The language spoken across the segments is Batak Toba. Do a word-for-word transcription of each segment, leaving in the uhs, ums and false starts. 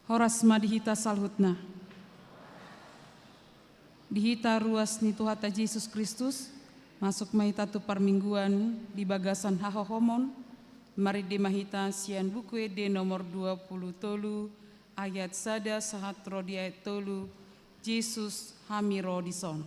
Horas ma di hita saluhutna. Di hita ruas ni Tuhanta Jesus Kristus, masuk ma hita tu parmingguan di bagasan hahohomon, marende ma hita sian Buku Ende nomor dua pulu tolu, ayat sada sahat ro di ayat tolu, Jesus, hami ro dison.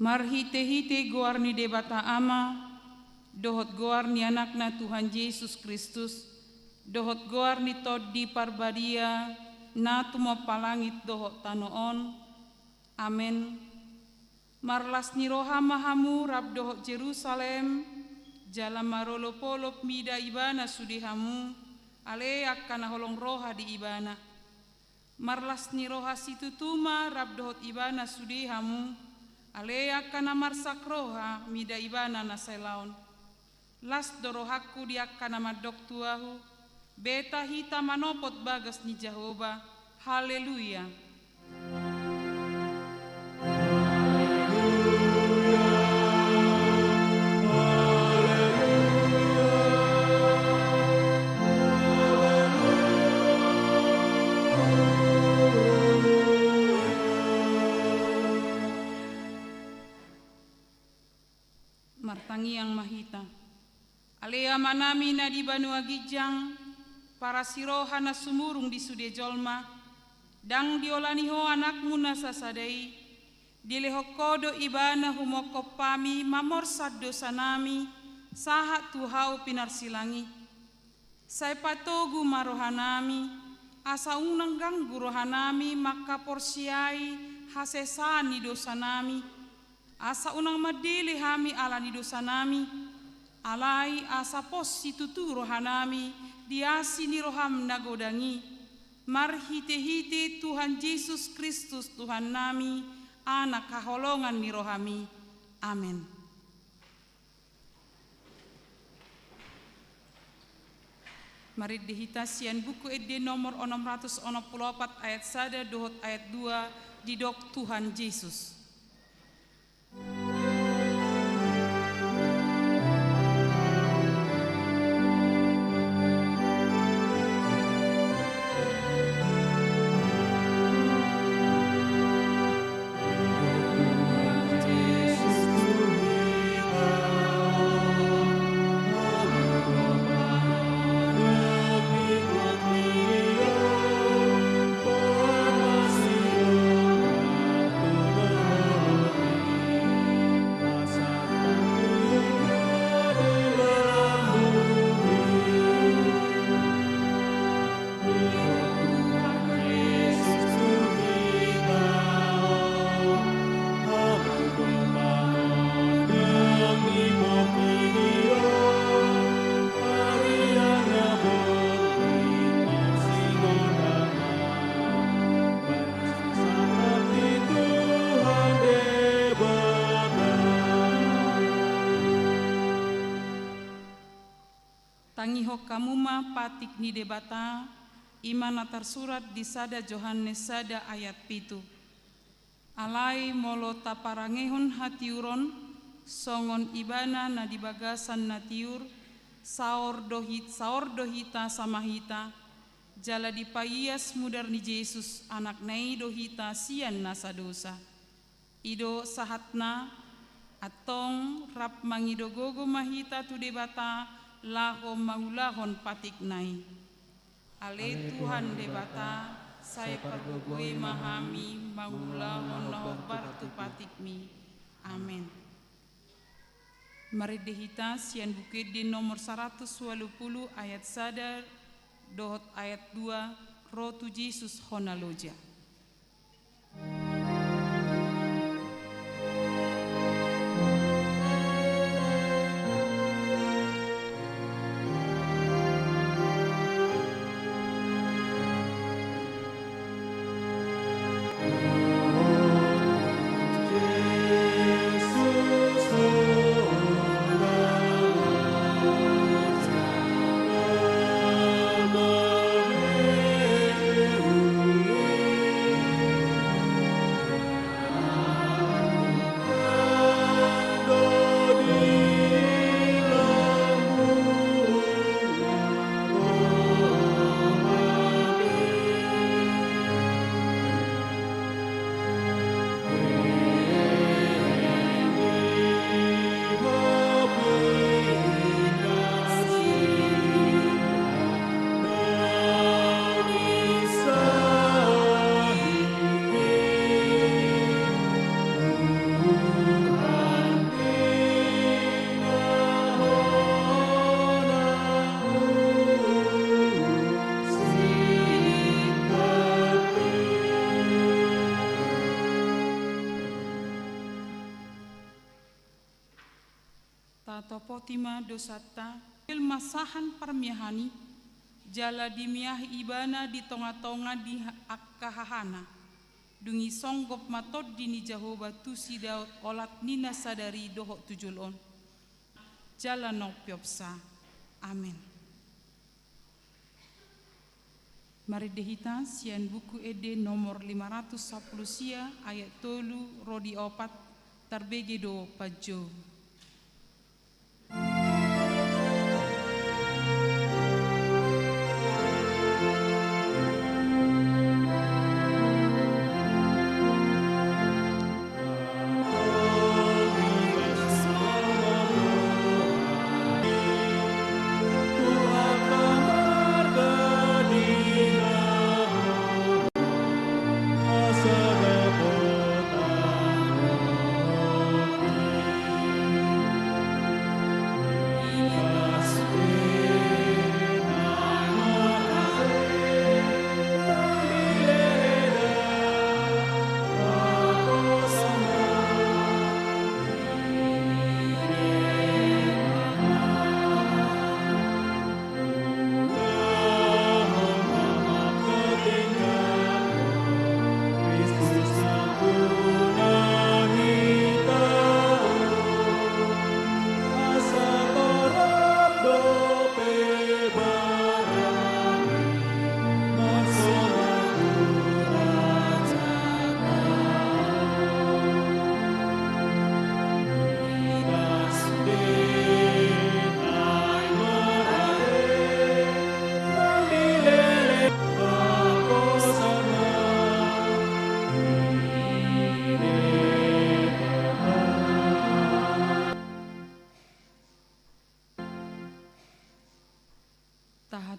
Marhitehite goar ni Debata Ama, dohot goar ni Anakna Tuhan Jesus Kristus, dohot goar ni Tondi Parbadia, na tumompa langit dohot tano on. Amen. Marlas ni roha ma hamu rap dohot Jerusalem, jala marolopolop mida ibana sude hamu, ale angka na holong roha di ibana. Marlas ni roha situtu ma rap dohot ibana sude hamu, ale angka na marsak roha mida ibana na sailaon. Las do rohangku di angka na mandok tu ahu, beta hita manopot bagas ni Jahowa. Haleluya. Martangiang ma hita. Ale Amanami na di banua ginjang, parasiroha na sumurung di sude jolma, ndang diolani Ho Anakmu na sasada i, Dilehon Ho do Ibana humophop hami mamorsan dosanami, sahat tu hau pinarsilang i. Sai patogu ma rohanami, asa unang ganggu rohanami manghaporseai hasesaan ni dosanami, asa unang mandele hami ala ni dosanami, alai asa pos situtu rohanami di asi ni roham na godang i, marhitehite Tuhan Jesus Kristus Tuhannami, Anak haholongan ni roham i. Amen. Marende hita sian Buku Ende nomor onom ratus onom pulu opat ayat sada dohot ayat dua. Didok Tuhan Jesus. Tangihon hamu ma patik ni Debata, i ma na tarsurat di sada Johannes sada ayat pitu. Alai molo taparangehon hatiuron, songon Ibana na di bagasan na tiur, saor do hit-, saor do hita sama hita, jala dipaias mudar ni Jesus, Anakna i do hita sian nasa dosa. I do sahatna, antong rap mangido gogo ma hita tu Debata, laho mangulahon patikna i. Ale Tuhan Debata, sai pargogoi ma hami mangulahon na hombar tu patikmi. Amen. Marende hita sian Buku Ende nomor saratus ualu pulu ayat sada dohot ayat dua, ro tu Jesus hona loja. Tatopoti ma dosanta, dilma sahan parmiahan i, jala dimiahi Ibana di tonga-tonga ni ha-, angka hahana. Dung i songgop ma Tondi ni Jahowa tusi Daud olat ni na sadari dohot tu jolo on. Jala nang peopsa. Amen. Marende hita sian Buku Ende nomor lima ratus sampulu sia ayat tolu ro di opat, tarbege do panjou.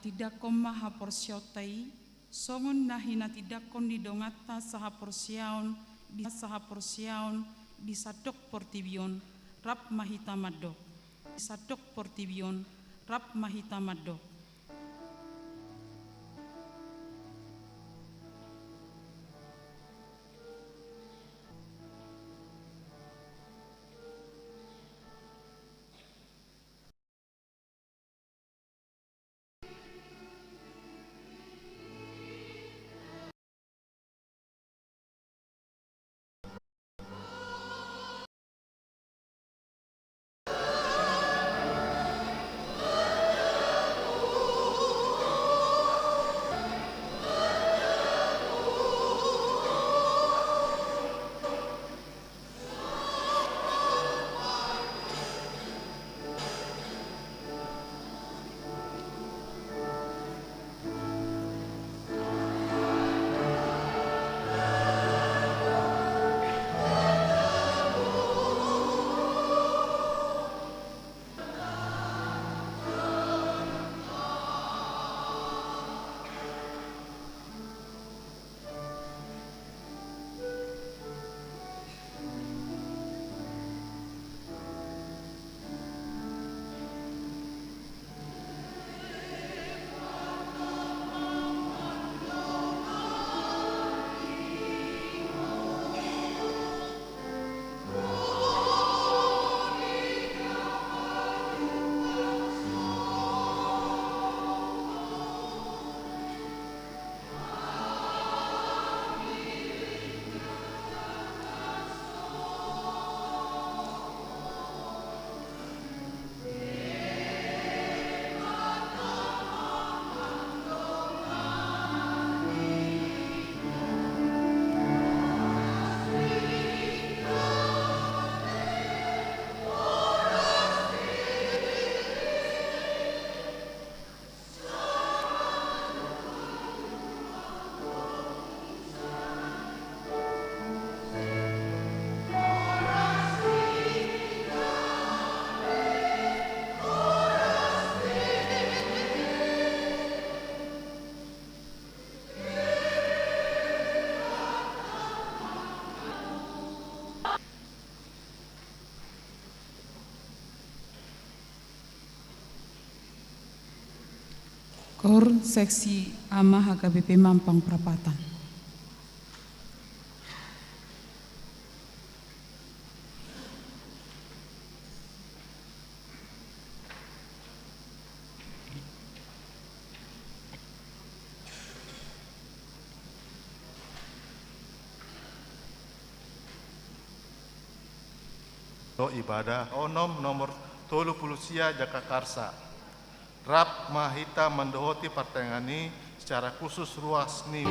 Tindangkon ma haporseaonta i, songon na hinatindangkon ni donganta sahaporseaon di, sahaporseaon di sandok portibi on, rap ma hita mandok. Di sandok portibi on, rap ma hita mandok. Koor seksi A ma H K B P Mampang Prapatan. Dohot ibadah onom nomor tolu pulu sia Jakakarsa. Rap ma hita mandohoti partangiangan i secara khusus ruas ni.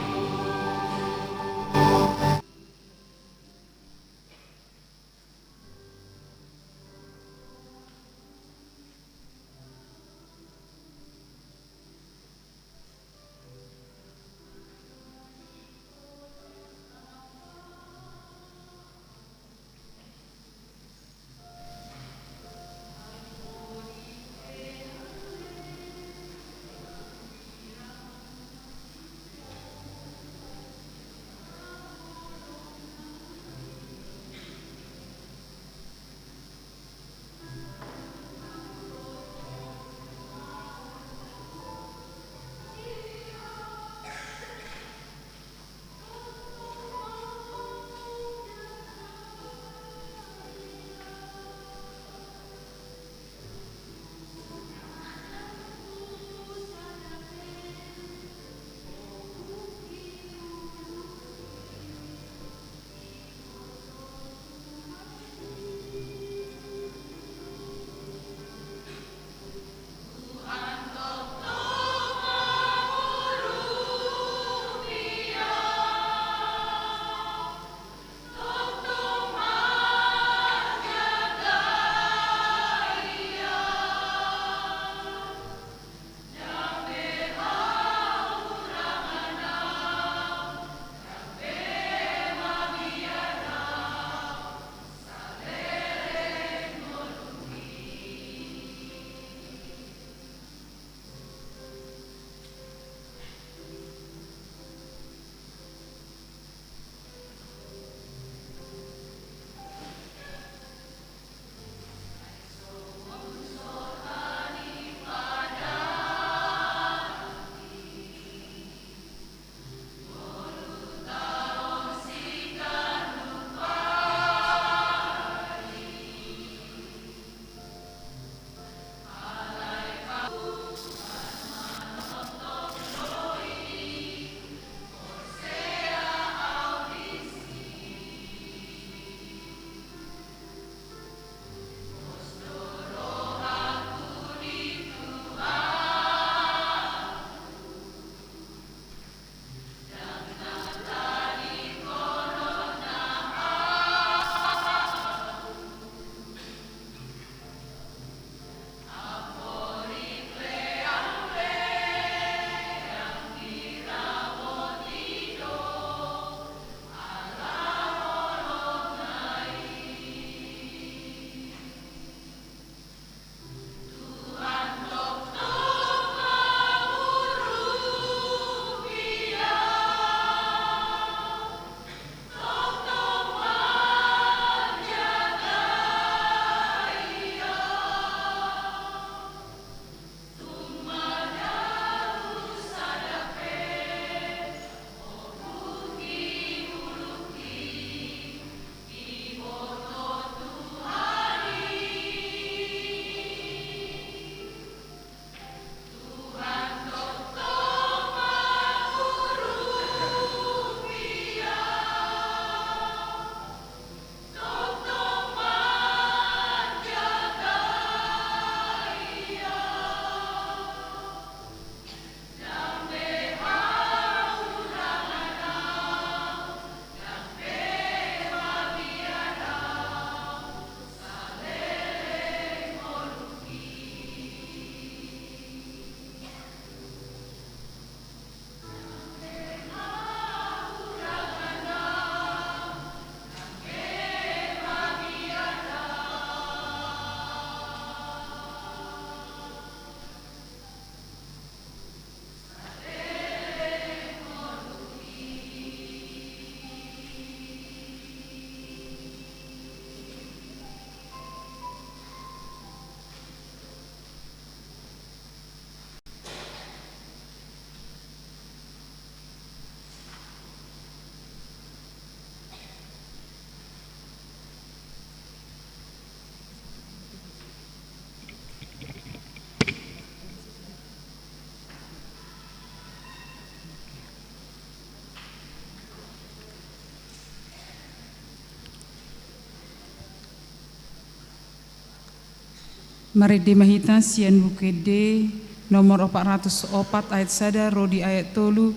Marende ma hita sian Buku Ende nomor opat ratus opat ayat sada ro di ayat tolu,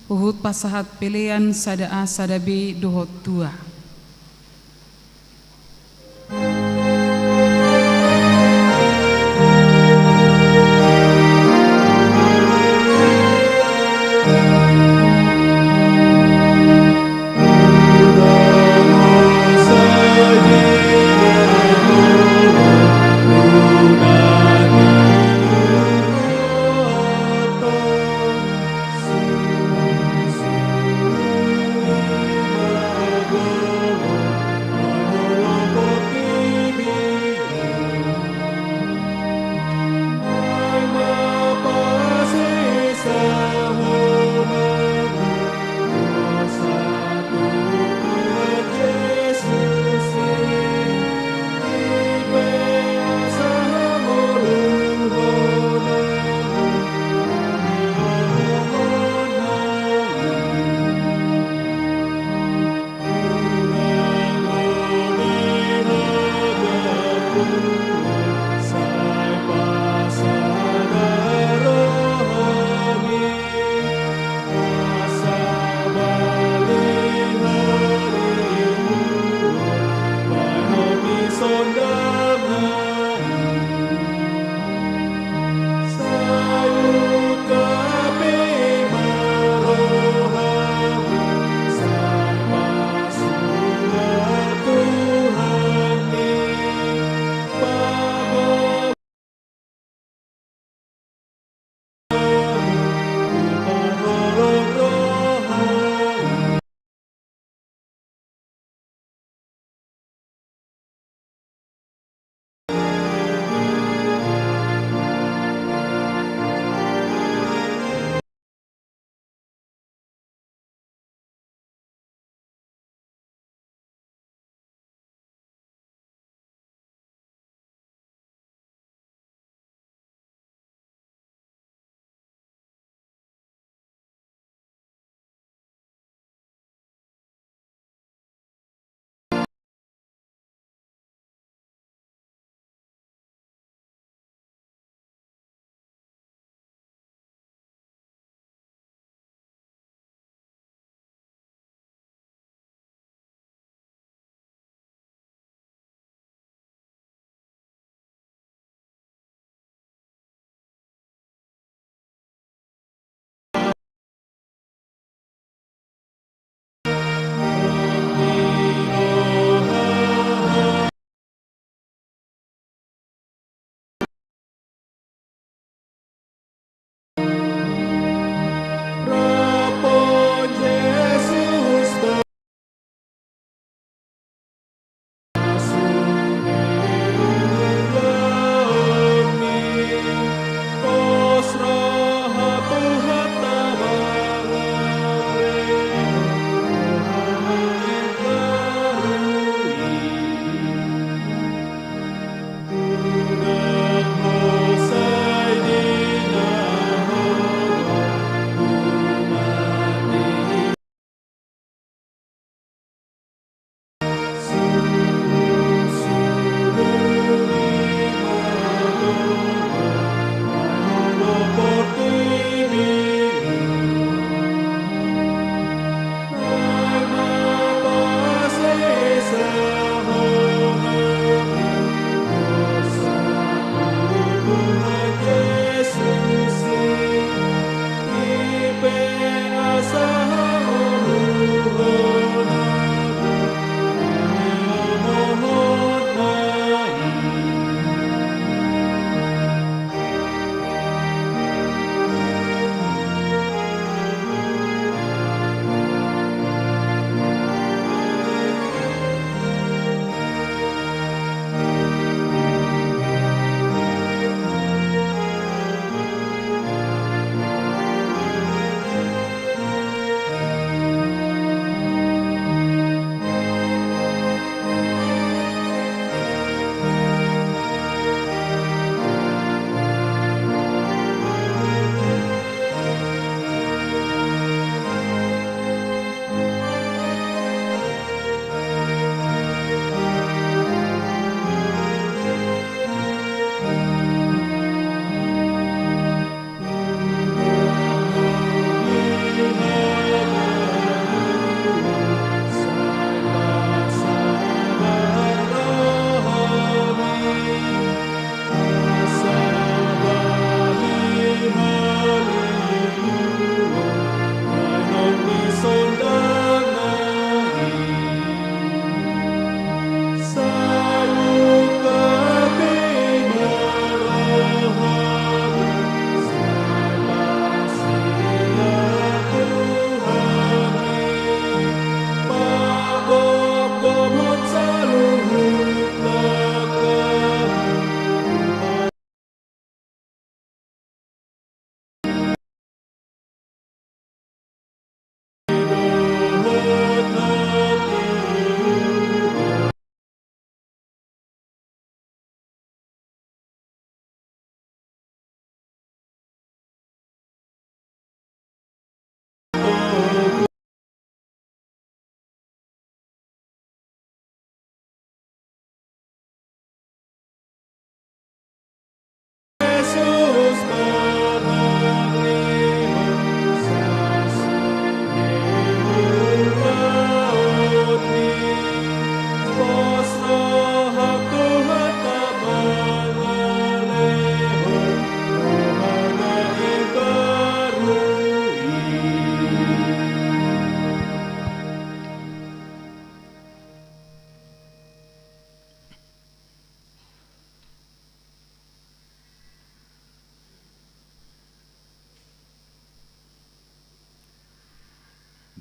huhut pasahat pelean sada A sada B dohot dua.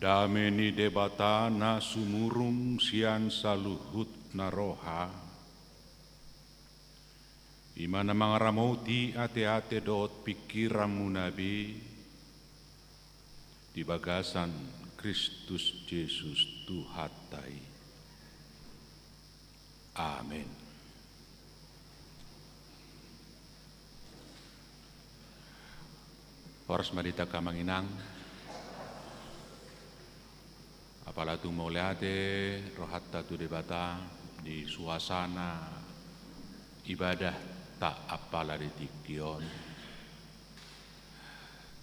Dame ni Debata na sumurung sian saluhutna roha, i ma na mangaramoti ateate dohot pingkiranmuna be di bagasan Kristus Jesus Tuhanta i. Amen. Horas ma di hita angka amang inang. Apala tung mauliate rohanta tu Debata di suasana ibadahta apala di tingki on.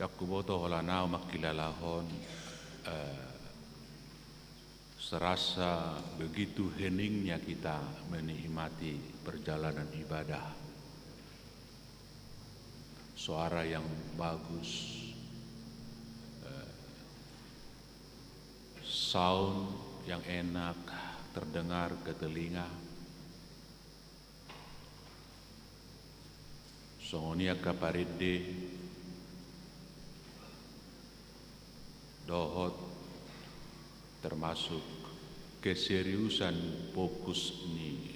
Ndang huboto holan ahu mangkilalahon, eh, serasa begitu heningnya kita menikmati perjalanan ibadah. Suara yang bagus, eh, sound yang enak terdengar ke telinga. Songon i angka parende dohot termasuk keseriusan fokus ni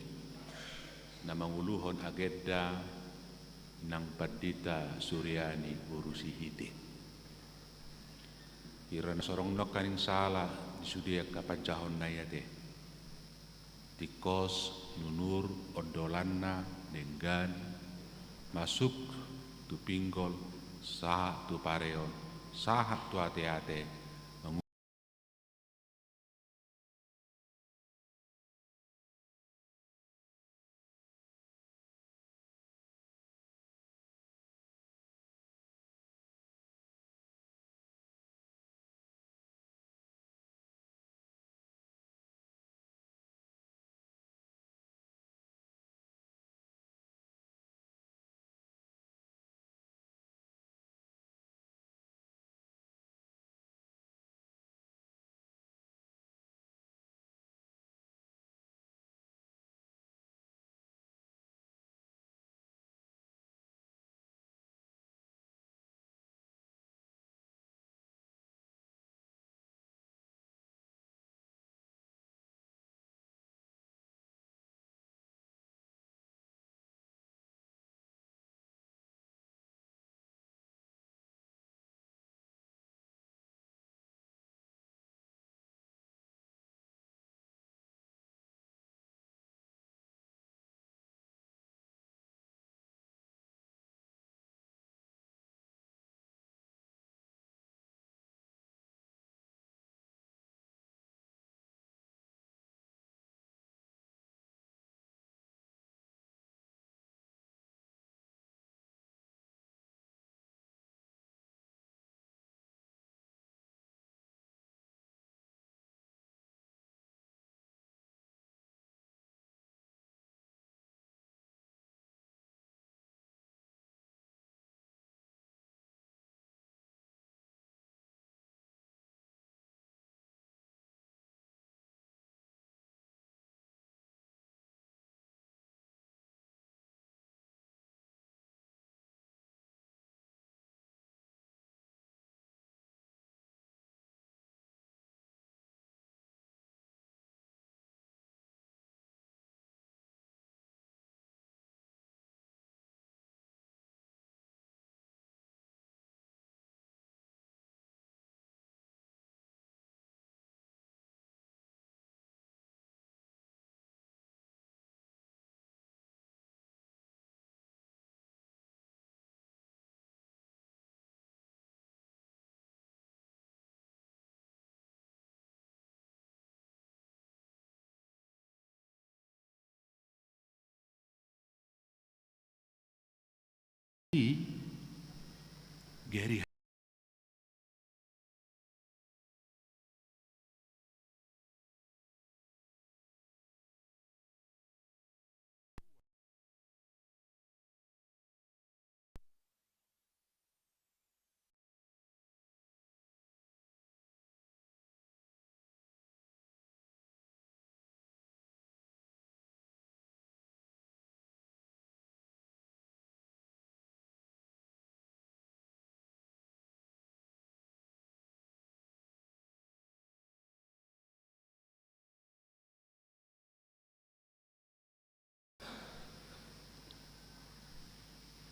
na manguluhon agenda nang Pandita Suryani boru Sihite. Hira na so adong nangkaning sala di sude angka panjahonna i ate. Tingkos nunur ondolanna denggan masuk tu pinggol sahat tu pareon sahat tu ateate.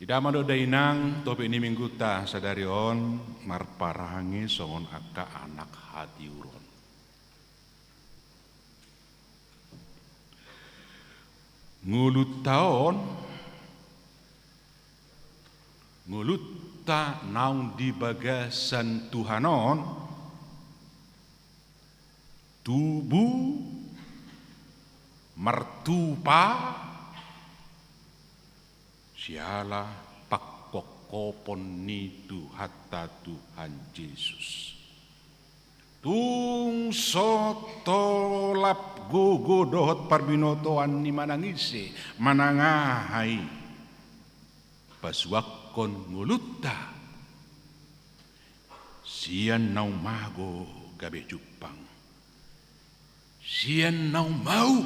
Di damang dohot dainang, topik ni mingguta sadari on marparange songon angka anak hatiuron. Ngolunta on, ngolunta naung di bagasan Tuhan on, tubu martupa siala pangkophopon ni Tuhanta Tuhan Jesus. Tung so tolap gogo dohot parbinotoan ni manang ise, manang aha i, pasuangkon ngolunta sian naung mago gabe jumpang, sian naung mauk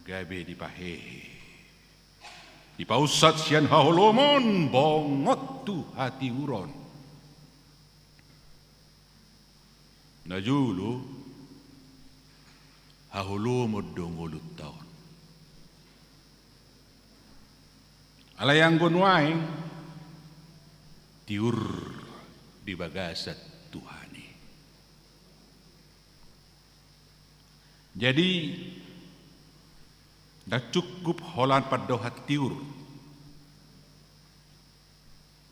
gabe dipahehe, dipaunsat sian haholomon bongot tu hatiuron. Na jolo, haholomon do ngolunta on. Alai anggo nuaeng, tiur di bagasan Tuhan i. Jadi, ndang cukup holan pandohan tiur.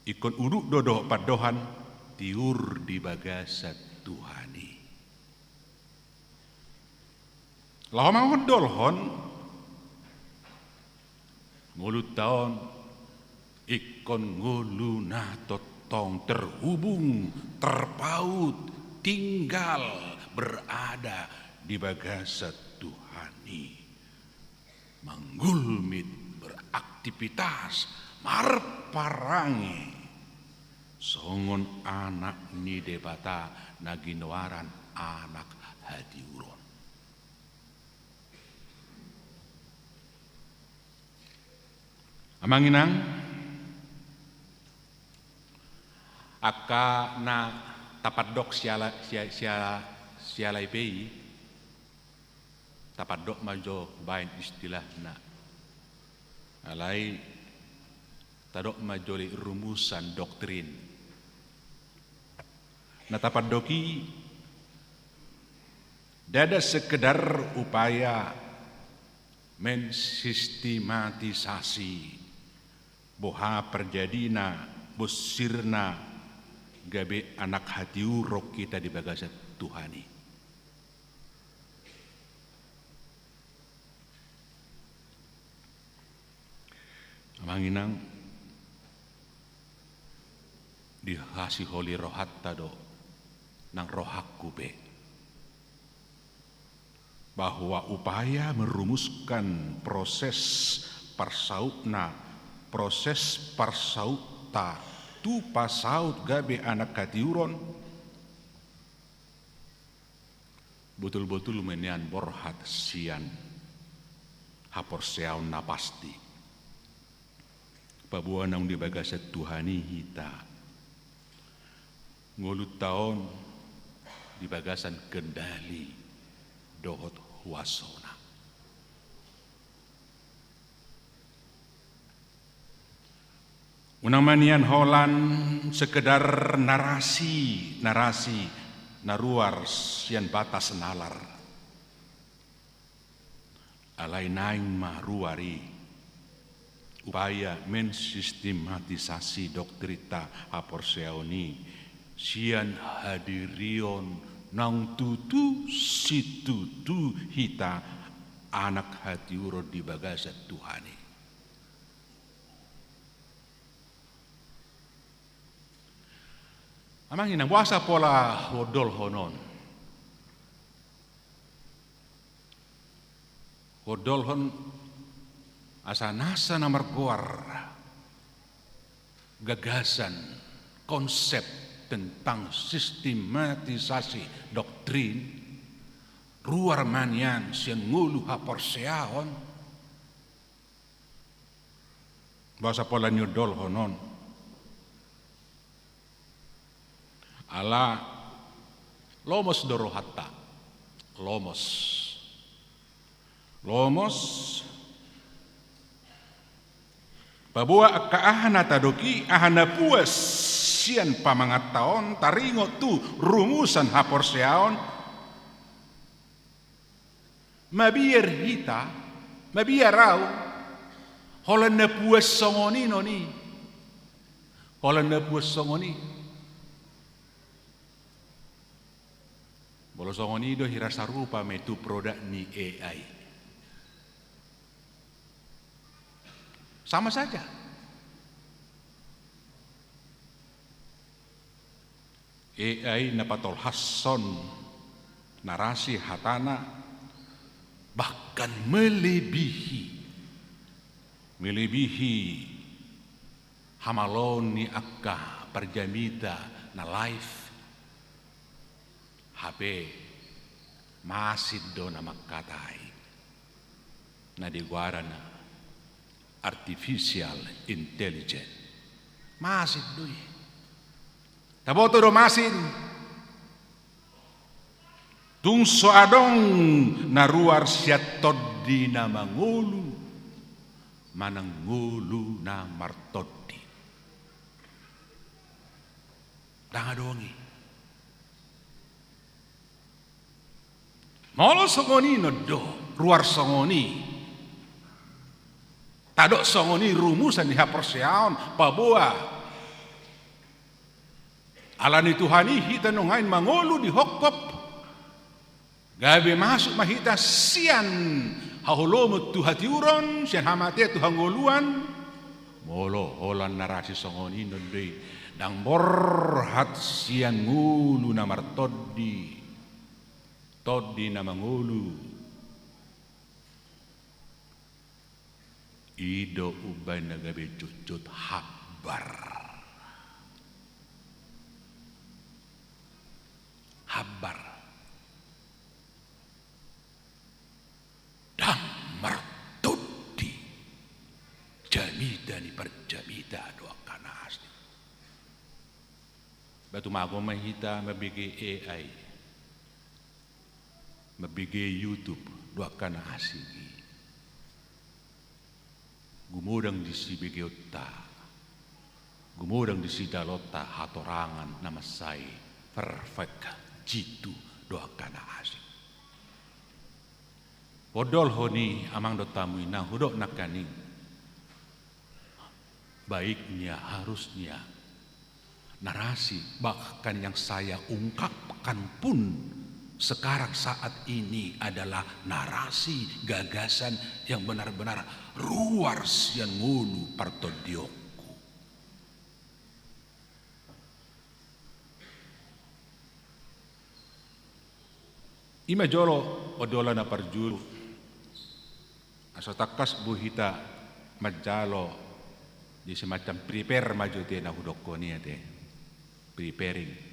Ingkon udut do dohot pandohan tiur di bagasan Tuhan i. Laho mangondolhon, ngolunta on ingkon ngolu na tongtong terhubung, terpaut, tinggal, berada di bagasan Tuhan i. Manggulmit, beraktivitas, marparange songon anak ni Debata na ginoaran anak hatiuron. Amang inang, angka na tapandok siala, sia-, siala, siala i pe i, tapandok ma jo baen istilahna. Alai tadok ma jolo rumusan doktrin. Na tapandok i, ndada sekedar upaya mensistematisasi boha parjadina, bonsirna gabe anak hatiuron hita di bagasan Tuhan i. Amang inang, dihasiholi rohanta do nang rohangku pe, bahwa upaya merumuskan proses parsautna, proses parsautta tu pasaut gabe anak hatiuron, botul-botul ma nian borhat sian haporseaon na pasti. Paboa naung di bagasan Tuhan i hita, ngolunta on di bagasan kendali dohot huasona. Unang ma nian holan sekedar narasi, narasi na ruar sian batas nalar. Alai naeng ma ruar i upaya mensistematisasi doktrinta haporseaon i sian hadirion naung tutu situtu hita anak hatiuron di bagasan Tuhan i. Amang inang, boasa pola huondolhon on? Huondolhon asa nasa na margoar gagasan, konsep tentang sistematisasi doktrin, ruar ma nian sian ngolu haporseaon. Boasa pola niondolhon on? Ala lomos do rohanta. Lomos. Lomos. Paboa angka aha na tadok i, aha na puas sian pamanganta on, taringot tu rumusan haporseaon, mabiar hita, mabiar ahu, holan na puas songon i non i. Holan na puas songon i. Molo songon i do hira sarupa ma i tu produk ni A I. Sama saja. A I na patolhashon narasi hatana bahkan melebihi, melebihi hamaloon ni angka parjamita na live. Hape masin do na mangkatai, na digoaran artificial intelligence. Masin do i. Taboto do masin. Tung so adong na ruar sian tondi na mangolu manang ngolu na martondi. Ndang adong i. Molo songon i non do, ruar songon i, tadok songon i rumusan ni haporseaon, paboa ala ni Tuhan i hita nuaeng mangolu di hongkop. Gabe masuk ma hita sian haholomon tu hatiuron, sian hamatean tu hangoluan. Molo holan narasi songon i non do i, ndang borhat sian ngolu na martondi, tondi na mangolu. I do umbahen na gabe jotjot hambar. Hambar. Ndang martondi jamita ni parjamita dohot angka na asing. Ba tumagon ma hita mambege A I, mambege YouTube dohot angka na asing i. Gumodang di sibegeonta, gumodang di sidalaonta hatorangan na mansai perfect jitu dohot angka na asing. Pondolhon i amang dohot hamu inang, hudok nangkaning, baiknya, harusnya, narasi, bahkan yang saya ungkapkan pun sekarang saat ini adalah narasi gagasan yang benar-benar ruar sian ngolu partondionku. I ma jolo, odola na parjolo. Asa tangkas boi hita manjalo di semacam prepare ma jo te na hudokkon i ate. Preparing.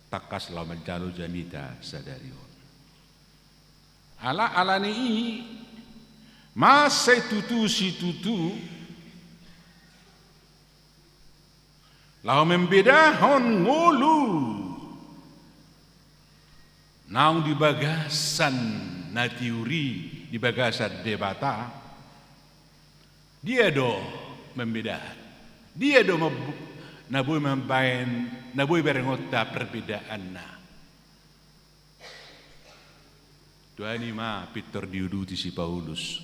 Tangkas laho manjalo jamita sadari on. Ala, ala ni i, mansai tutu situtu laho membedahon ngolu naung di bagasan na tiur i, di bagasan Debata, dia do membedahan? Dia do mem-, na boi mambaen, na boi berengonta perbedaanna? Tuani ma pintor diuduti si Paulus.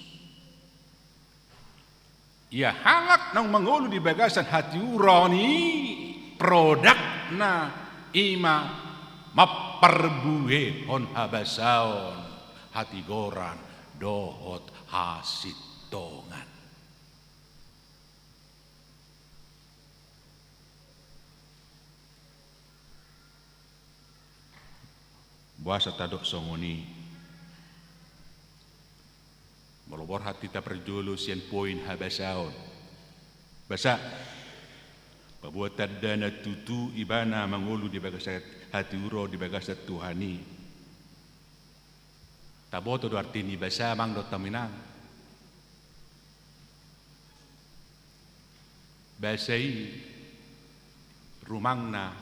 Ia halak naung mangolu di bagasan hatiuron i, produkna i ma mamparbuehon habasaon, hatigoran dohot hasintongan. Boasa tadok songon i? Molo borhat hita parjolo sian poin habasaon, basa, paboa tanda na tutu ibana mangolu di bagasan hatiuron, di bagasan Tuhan i. Taboto do arti ni basa, amang dohot hamu inang? Basa i rumangna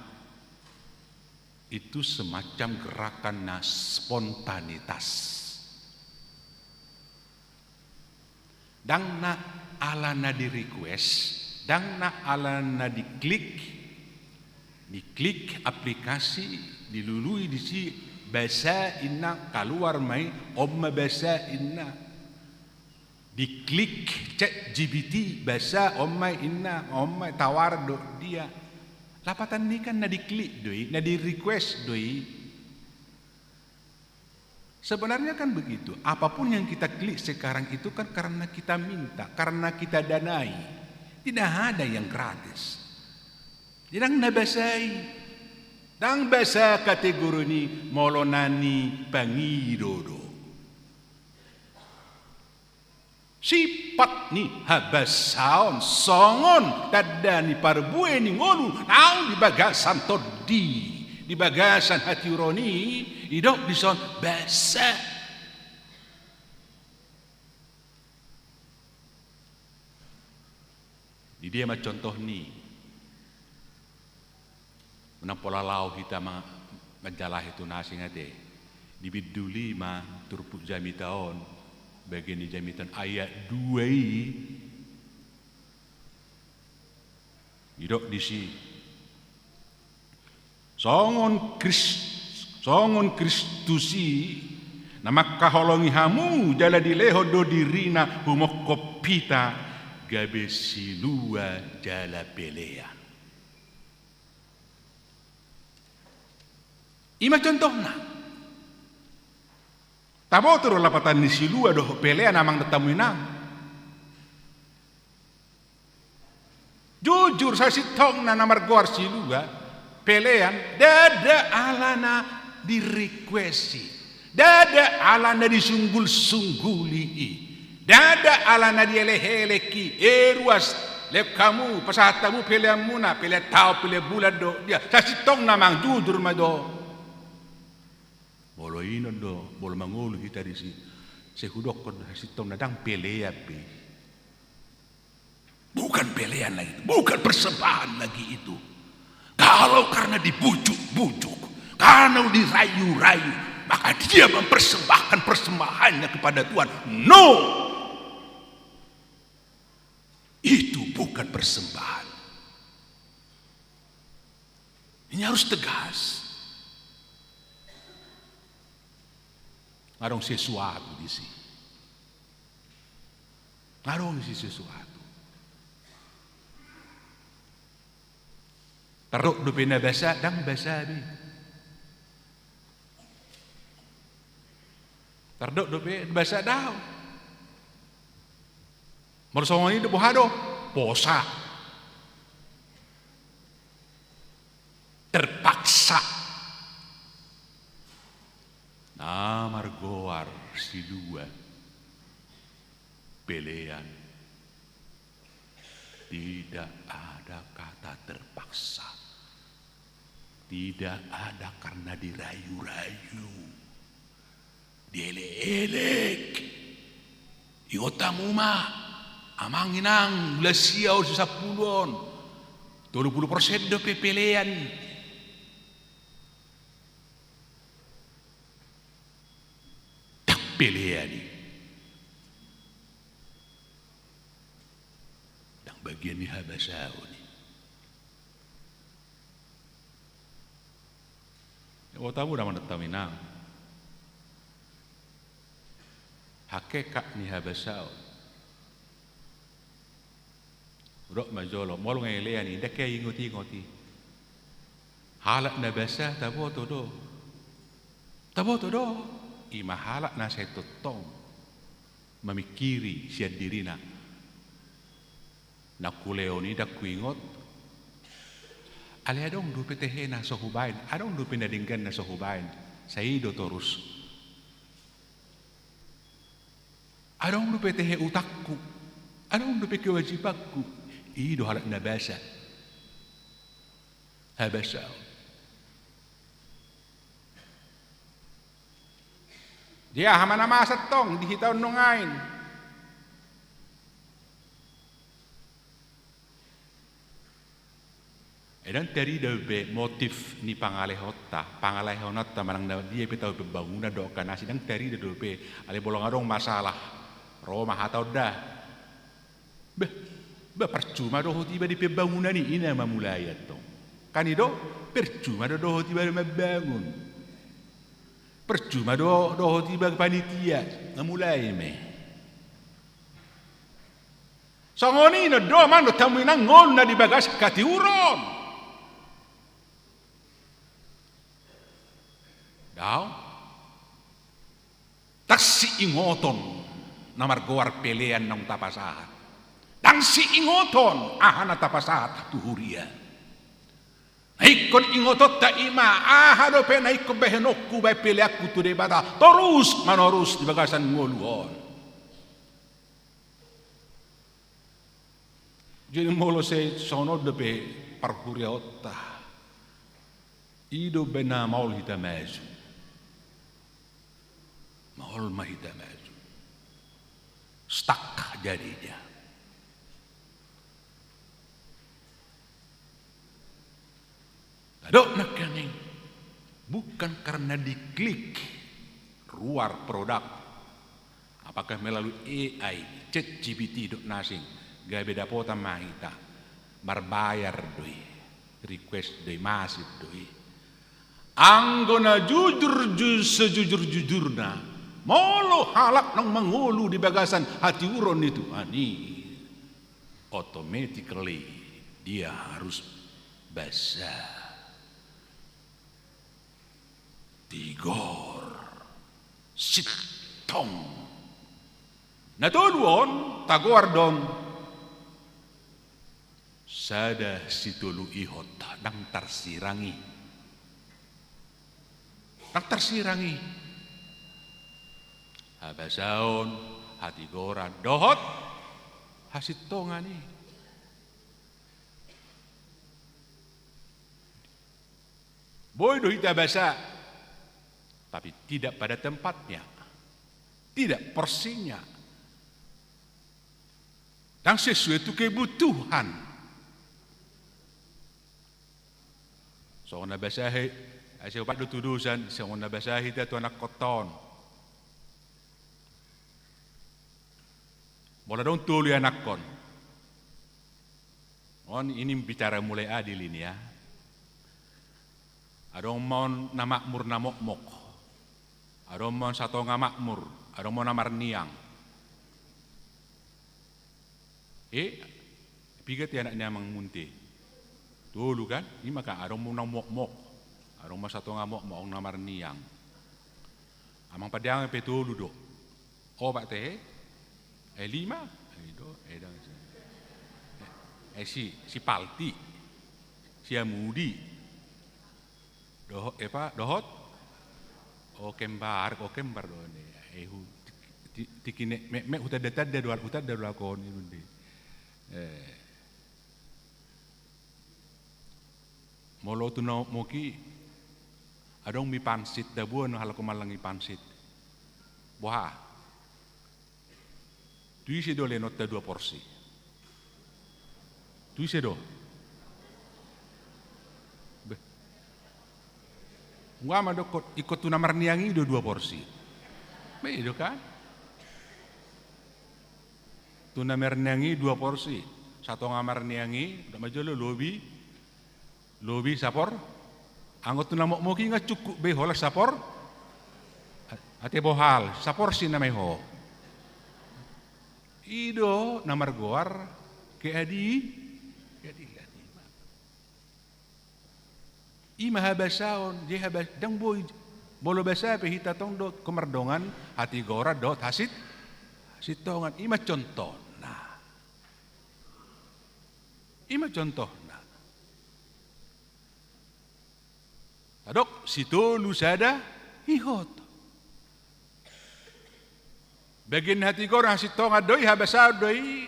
itu semacam gerakan na spontanitas. Ndang na ala na di request, ndang na ala na di klik, di klik aplikasi, dilului disi basa inna, kaluar ma i, on ma basa inna. Di klik Chat G P T, basa on ma i inna, on ma i, tawar do dia. Lapatan ni kan na di klik do i, na di request do i. Sebenarnya kan begitu. Apapun yang kita klik sekarang itu kan karena kita minta, karena kita danai. Tidak ada yang gratis. Jadi ndang na basa i. Ndang basa kategori ni molo na ni pangido do. Sipat ni habasaon songon tanda ni parbue ni ngolu naung di bagasan tondi, di bagasan hatiuron i, didok dison basa. Di dia ma contoh ni? Unang pola laho hita ma-, manjalahi tu na asing ate. Di bindu lima turpuk jamita on, bagian ni jamita on ayat dua i, didok disi, songon Kris-, songon Kristus i na mangkaholongi hamu jala dilehon do dirina humongkop hita gabe silua jala pelean. I ma contohna. Taboto do lapatan ni silua dohot pelean amang dohot hamu inang. Jujur, sasintongna na margoar silua, pelean, ndada ala na di request i. Ndada ala na disunggul-sungguli i. Ndada ala na dielek-elek i. E ruas, lehon hamu, pasahat hamu peleanmuna, pelean taon, pelean bulan do. Dia, sasintongna amang, jujur ma do. Molo inon do, molo mangolu hita disi, sai hudokkon do sasintongna ndang pelean be. Bukan pelean lagi itu, bukan persembahan lagi itu. Kalau karena dibujuk-bujuk, karena dirayu-rayu, maka dia mempersembahkan persembahannya kepada Tuhan. No! Itu bukan persembahan. Ini harus tegas. Adong sesuatu disi. Adong disi sesuatu. Tardok dope na basa, ndang basa be. Tardok dope basa, daong. Molo songon i do boha do? Posa. Terpaksa. Na margoar silua, pelean. Tidak ada kata terpaksa. Tidak ada karena dirayu-rayu, dielek-elek. Ingot hamu ma, amang inang, ulasia on, sampulu on, tolu pulu persen dope pelean. Ndang pelean i. Ndang bagian ni habasaon i. Ingot hamu da, amang dohot hamu inang, hakikat ni habasaon. Hudok ma jolo, molo nga elean i, ndang hea ingot-ingot i. Halak na basa taboto do. Taboto do. I ma halak na sai tongtong mamingkiri sian dirina. Na hulehon i ndang huingot. Alai adong dope tehe na so hubaen, adong dope na denggan na so hubaen, sai i do torus. Adong dope tehe utangku, adong dope kewajibanku, i do halak na basa. Habasaon. Dia aha ma na masa tong di hita on nuaeng? Ndang tarida dope motif ni pangalehonta, pangalehononta manang na dia pe tao pembangunan dohot na asing, ndang tarida dope, alai molo nga adong masalah, ro ma hata on da. Bah, bah, percuma dohot iba di pembangunan i, i na mamulai antong. Kan i do, percuma do dohot iba mambangun. Percuma do dohot iba panitia, mamulai ma i. Songon i na do, manang do hamu inang, ngolu na di bagas hatiuron. Daong. Ndang siingoton na margoar pelean naung tapasahat. Ndang siingoton aha na tapasahat tu huria. Na ingkon ingotonta i ma, aha dope na ingkon bahenonku bahen peleanku tu Debata, torus manorus di bagasan ngolu on. Jadi molo sai songon on dope parhuriaonta, i do umbahen na maol hita maju. Maol ma hita maju. Stuck jadinya. Tadok nangkining, bukan karena diklik ruar produk, apakah melalui A I, Chat G P T dohot na asing, gabe dapotan ma hita, marbayar do i, request do i, masif do i. Anggo na jujur, ju-, sejujur-jujurna, molo halak naung mangolu di bagasan hatiuron ni Tuhan i, automatically dia harus basa, tigor, sintong. Na tolu on, tagoar do on sada sitolu ihot, ndang tarsirang i. Ndang tarsirang i. Habasaon, hatigoran, dohot hasintongan i. Boi do hita basa, tapi tidak pada tempatnya, tidak porsinya, ndang sesuai tu kebutuhan. Songon na basa hita, asa upat do tudosan, songon na basa hita tu anakkonta on. Molo adong tolu ianakkon. On, ini bicara mulai adil ini ya. Adong ma on na makmur na mokmok. Adong ma on satonga makmur. Adong ma on na marniang. Eh, piga ti anak ni amang munte? Tolu kan? Ima kan, adong ma on na mokmok. Adong ma on satonga mokmok, adong na marniang. Amang Pandiangan pe tolu do. Opat te, eh? Eh, lima? Eh, do, eh, dang, eh, si, si Palti, si Amudi. Dohot, eh, pa, dohot? Oh, kembar, oh, kembar do ni. Eh, hu-, ti-, ti-, tikine, me, me, hutanda-tanda do, hutanda do lakon i, Bunda. Eh. Molo tu na mokmok i, adong ma i pansit, dabuan halak mangallang i pansit. Boha? Tu ise do lenonta dua porsi? Tu ise do? Beh. Nga ma dokkon, ingkon tu na marniang i do dua porsi. Beh, i do kan? Tu na marniang i dua porsi. Satonga marniang i, ndang ma jolo lobi, lobi sapor. Anggo tu na mokmok i nga cukup be holan sapor. Ate boha, saporsi nama i ho. I do na margoar keadi-, keadilan. I ma habasaon, jadi haba-, ndang boi, molo basa pe hita tong do mardongan hatigoran dohot hasit-, hasintongan. I ma contohna. I ma contohna. Tadok, sitolu sada ihot. Bagian hatigoran, hasintongan do i, habasaon do i.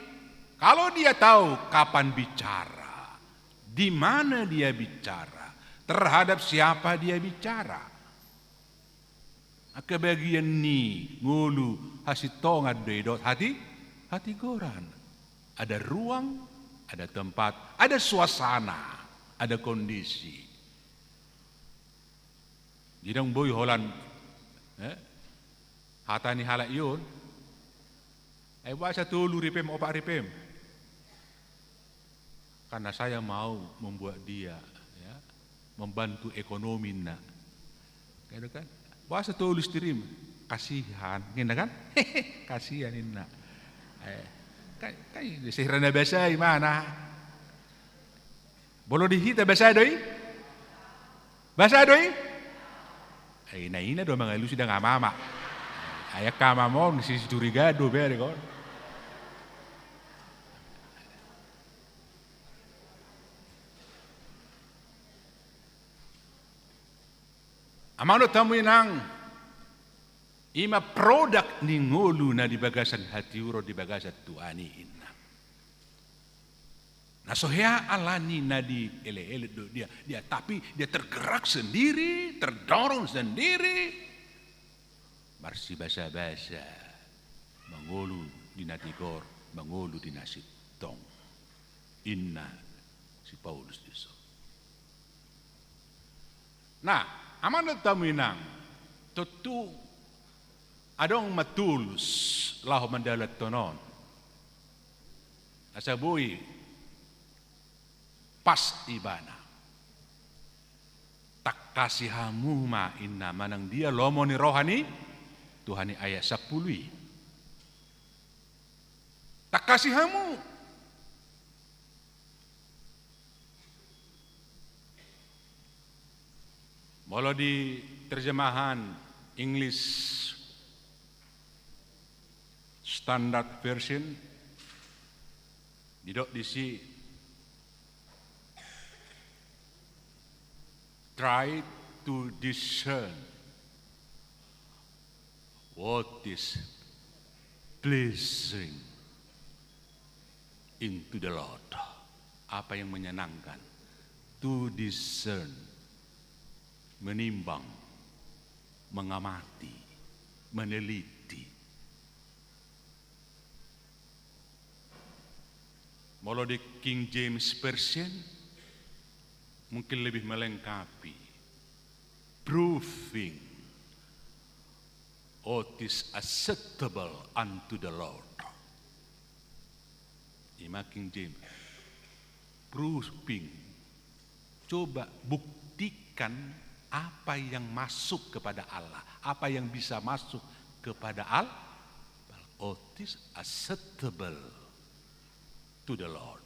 Kalau dia tahu kapan bicara, di mana dia bicara, terhadap siapa dia bicara. Angka bagian ni ngolu hasintongan do i dohot hati-, hatigoran. Ada ruang, ada tempat, ada suasana, ada kondisi. Jadi ndang boi holan, eh, hata ni halak i on. Ai boasa tolu ripem, opat ripem? Karena saya mau membuat dia, ya, membantu ekonomi, nak. Kan gitu kan? Boasa tolu istrim? Kasihan, ninna kan? Kasihan, ninna. Eh, kan, kan, sihira na basa i mana? Molo di hita basa do i? Basa do i? Eh, ina-ina do mangalusi, ndang ama-ama. Ai angka ama-ama on sicuriga do, bere kon. Amang dohot hamu inang, i ma produk ni ngolu na di bagasan hatiuron di bagasan Tuhan i, inna. Na so hea alani na dielek-elek dohot dia, dia, tapi dia tergerak sendiri, terdorong sendiri, marsibasa-basa, mangolu di na tigor, mangolu di na sintong, inna si Paulus dison. Nah, amang dohot hamu inang, tontu adong ma tools laho mandalanhon on. Asa boi pas ibana. Tangkasi hamu ma, inna, manang dia lomo ni roha ni Tuhan i, ayat sampulu i. Tangkasi hamu. Molo di terjemahan English Standard Version, didok disi, try to discern what is pleasing into the Lord. Apa yang menyenangkan? To discern, menimbang, mengamati, meneliti. Molo di King James Version, mungkin lebih melengkapi. Proving what is acceptable unto the Lord. I ma King James. Proving. Coba buktikan apa yang masuk kepada Allah, apa yang bisa masuk kepada Allah. What is acceptable to the Lord.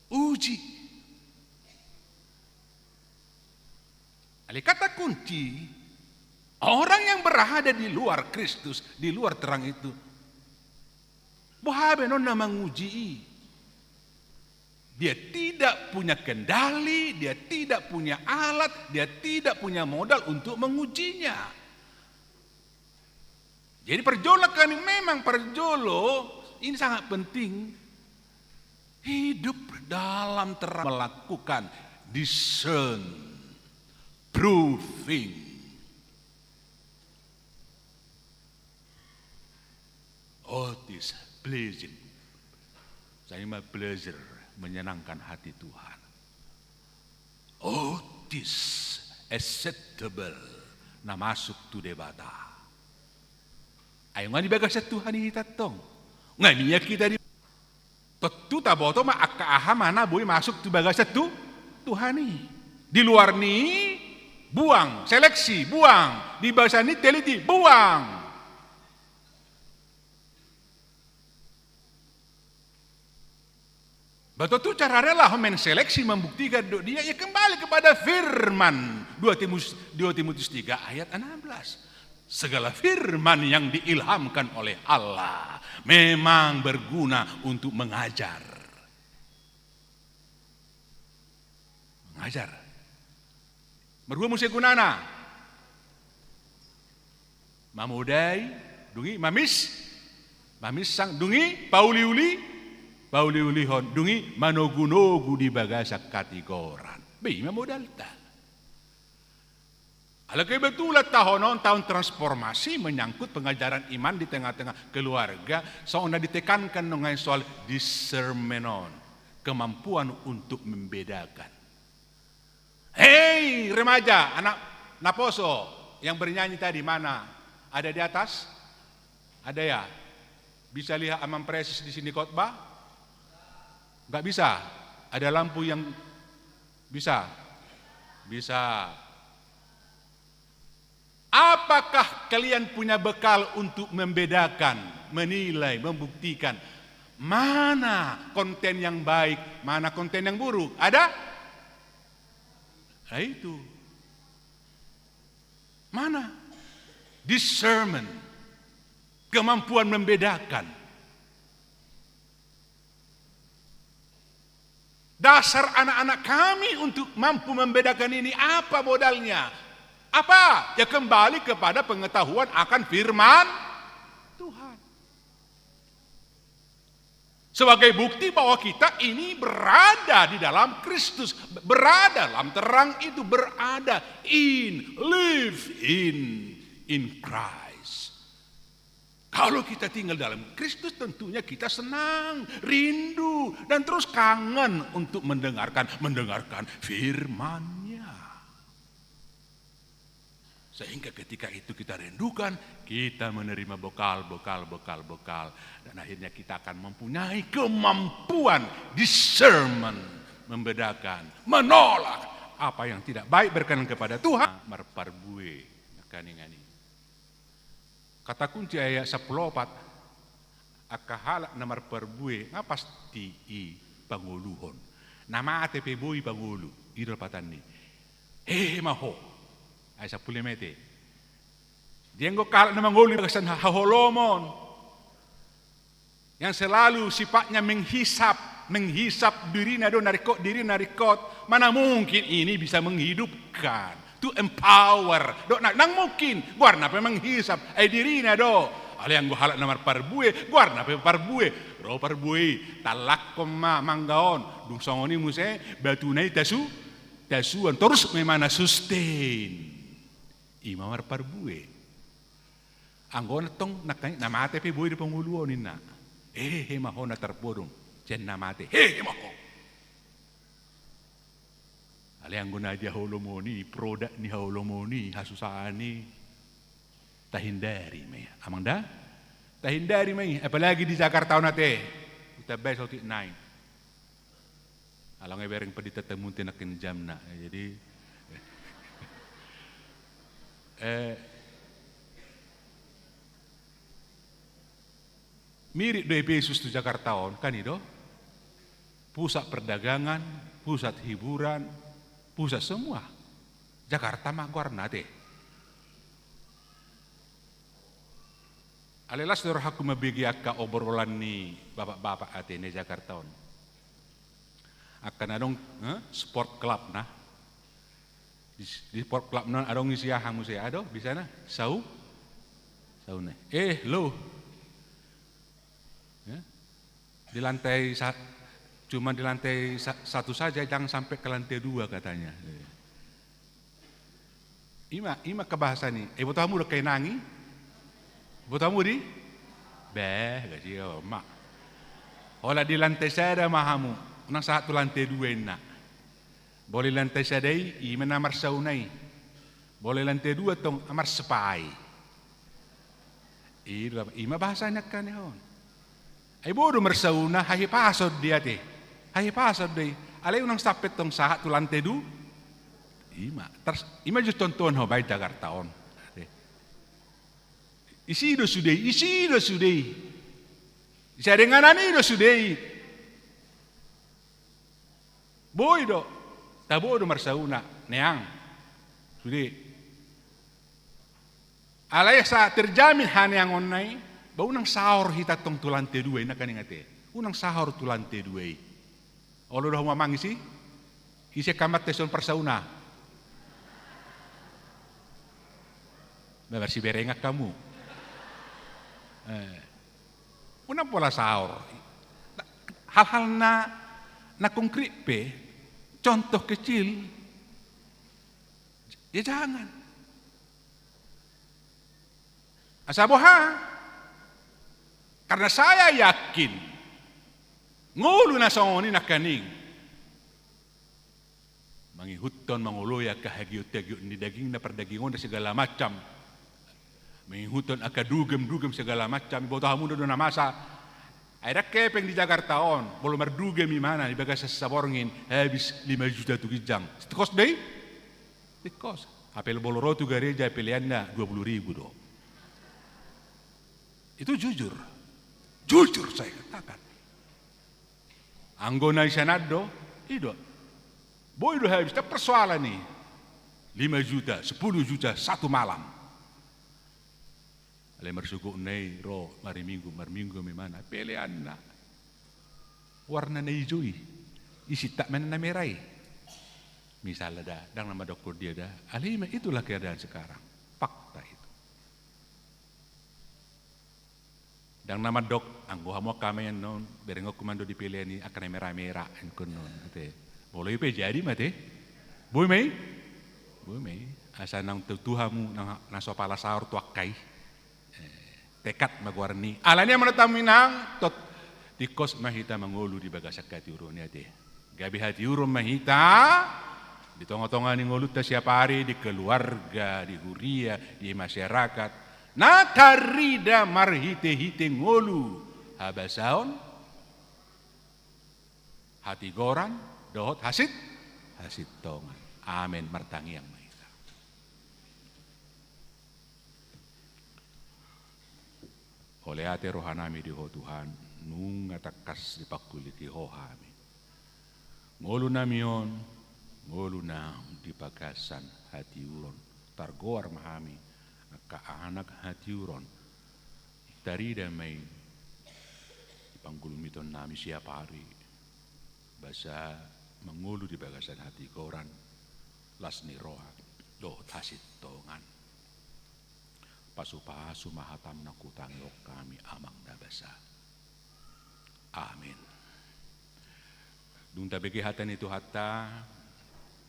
Uji. Alai kata kunci, orang yang berada di luar Kristus, di luar terang itu, boha be non na manguji i? Dia tidak punya kendali, dia tidak punya alat, dia tidak punya modal untuk mengujinya. Jadi parjolo nangkin, memang parjolo ini sangat penting. Hidup dalam terang, melakukan discern, proving. What is pleasing? Sai ma pleasure, menyenangkan hati Tuhan. What is acceptable, na masuk tu Debata. Ai nunga di bagasan Tuhan i hita tong. Nunga miak hita di, tontu taboto ma angka aha ma na boi masuk tu bagasan tu, Tuhan i. Di luar ni, buang, seleksi, buang. Di bagasan ni, teliti, buang. Ba tontu carana laho menseleksi, membuktikan dohot dia, ya kembali kepada firman dua Timus-, dua Timotius tiga ayat enam belas. Segala firman yang diilhamkan oleh Allah memang berguna untuk mengajar. Mengajar. Marhua muse gunana? Mamodai, dung i mamis-, maminsang, dung i pauliuli, pauliulihon, dung i manogunogu di bagasan hatigoran. Be i ma modalta. Alai kebetulan tahun on tahun transformasi, menyangkut pengajaran iman di tengah-tengah keluarga, songon na ditekankan nunga i soal discernment on, kemampuan untuk membedakan. Hei, remaja, anak naposo yang bernyanyi tadi, mana? Ada di atas? Ada ya? Bisa lihat Amang Preses di sini khotbah? Nggak bisa. Ada lampu yang bisa? Bisa. Apakah kalian punya bekal untuk membedakan, menilai, membuktikan mana konten yang baik, mana konten yang buruk? Ada? Nah, itu. Mana? Discernment. Kemampuan membedakan. Dasar anak-anak kami untuk mampu membedakan ini apa modalnya? Apa? Ya, kembali kepada pengetahuan akan firman Tuhan. Sebagai bukti bahwa kita ini berada di dalam Kristus, berada dalam terang itu, berada in, live in, in Christ. Kalau kita tinggal dalam Kristus, tentunya kita senang, rindu, dan terus kangen untuk mendengarkan, mendengarkan firman-Nya. Sehingga ketika itu kita rindukan, kita menerima bekal, bekal, bekal, bekal. Dan akhirnya kita akan mempunyai kemampuan discernment, membedakan, menolak apa yang tidak baik berkenan kepada Tuhan. Marparbue, nangkaningan i. Kata kunci ayat sampulu opat, angka halak na marparbue, nga pasti i pangoluhon. Na mate pe boi pangolu, i do lapatanni. Hehe ma ho. Ayat sampulu lima i te. Dienggo angka halak na mangolu di bagasan haholomon. Yang selalu sifatnya menghisap, menghisap dirina do, na ringkot dirina, na ringkot. Mana mungkin ini bisa menghidupkan, to empower. Dok, nang, nang mungkin, goarna pe menghisap, ai dirina do. Alai anggo halak na marparbue, goarna pe parbue. Ro parbue i, tallakkon ma mangga on, dung songon i muse, batuna i tasu, tasuan, torus ma imana sustain. I ma marparbue. Anggo na tong, na, na mate pe boi do pangoluhon ninna. Hehe ma ho na tarpodom sian na mate. Hehe ma ho. Alai anggo na di haholomon i, produk ni haholomon i, hasusaan i, tahindari ma i, amang da. Tahindari ma i, apalagi di Jakarta on ate. Hutambai saotik nai. Alai nga ibereng pe di tatamunta nangkin jamna. Jadi, eh, mirip do Epesus tu Jakarta on, kan i do? Pusat perdagangan, pusat hiburan, pusat semua. Jakarta ma goarna ate. Alai las do rohangku mambege angka obrolan ni bapak-bapak ate na di Jakarta on. Angka na adong, eh, sport club na. Di, di sport club na on adong isi aha muse, adong bisa na sau, sauna. Eh, lo. Ya. Di lantai sa-, cuma di lantai sa-, satu saja, jangan sampai ke lantai dua katanya. Ima, ima angka bahasa ni. Eh, iboto hamu do angka inang i? Iboto hamu di? Beh, gasi ma. Holan di lantai sada ma hamu, unang sahat tu lantai dua inna. Molo di lantai sada i, ima na marsauna i. Molo di lantai dua tong, marspa i. I do, ima bahasa ni angka ni on. Ai boi do marsauna, hahipason do i ate. Hahipason do i. Alai unang sampe tong sahat tu lantai du-, ima. Tars-, ima jo contohna ho baen Jakarta on. Ate. Isi do sude i, isi do sude i. Isi adenganan i do sude i. Boi do, tabo do marsauna, neang. Sude. Alai asa terjamin haneangonna i, ba unang saor hita tong tu lantai dua i, nangkaning ate. Unang saor tu lantai dua i. Olo do hamu amang isi? Ise kamar teson parsauna? Ba marsiberengan hamu. Eh. Unang pola saor. Hal-hal na, na konkret pe, contoh kecil, ya jangan. Asa boha? Karena saya yakin, ngolu na songon i nangkaning mangihuthon, mangoloi angka hagiot-hagiot ni dagingna, pardagingonda, segala macam. Mangihuthon angka dugem-dugem segala macam, diboto hamu do na masa. Ai ndang hepeng di Jakarta on, molo mardugem imana di bagasan saborngin, habis lima juta tu ginjang. Tingkos do i? Tingkos. Hape molo ro tu gareja peleanna dua puluh ribu do. Itu jujur. Jujur saya katakan. Anggo na i sian an do, i do. Boi do habis, ndang persoalan i. Lima juta, sepuluh juta, satu malam. Alai marsogotna i ro hari Minggu, marminggu ma imana, peleanna. Warnana ijo i, i sintak ma na mera i. Misalna da, ndang na mandokkon dia da, alai ima itulah keadaan sekarang. Fakta itu. Ndang na mandok, anggo hamu angka amang annon, berengonku ma annon di pelean i angka na mera-mera, ingkon annon, ate. Molo i pe jadi ma ate. Boi ma i? Boi ma i. Asa naung tutu hamu, na, na so pala saor tu angka i. Eh, tekad ma goarna i. Alani i amang dohot inang, tot, tingkos ma hita mangolu di bagasan hatiuron i ate. Gabe hatiuron ma hita di tonga-tonga ni ngolunta siap ari, di keluarga, di huria, di masyarakat. Na tarida marhite-hite ngolu, habasaon, hatigoran, dohot hasit-, hasintongan. Amen. Martangiang ma hita. Mauliate rohanami di Ho Tuhan, nunga tangkas dipangkuliki Ho hami. Ngolunami on, ngolu naung di bagasan hatiuron, targoar ma hami angka anak hatiuron, tarida ma i di panggulmitonnami siap ari, basa mangolu di bagasan hatigoran, las ni roha, dohot hasintongan. Pasu-pasu ma hatam na hutangihon hami, Amang na basa. Amen. Dung tabege hata ni Tuhanta,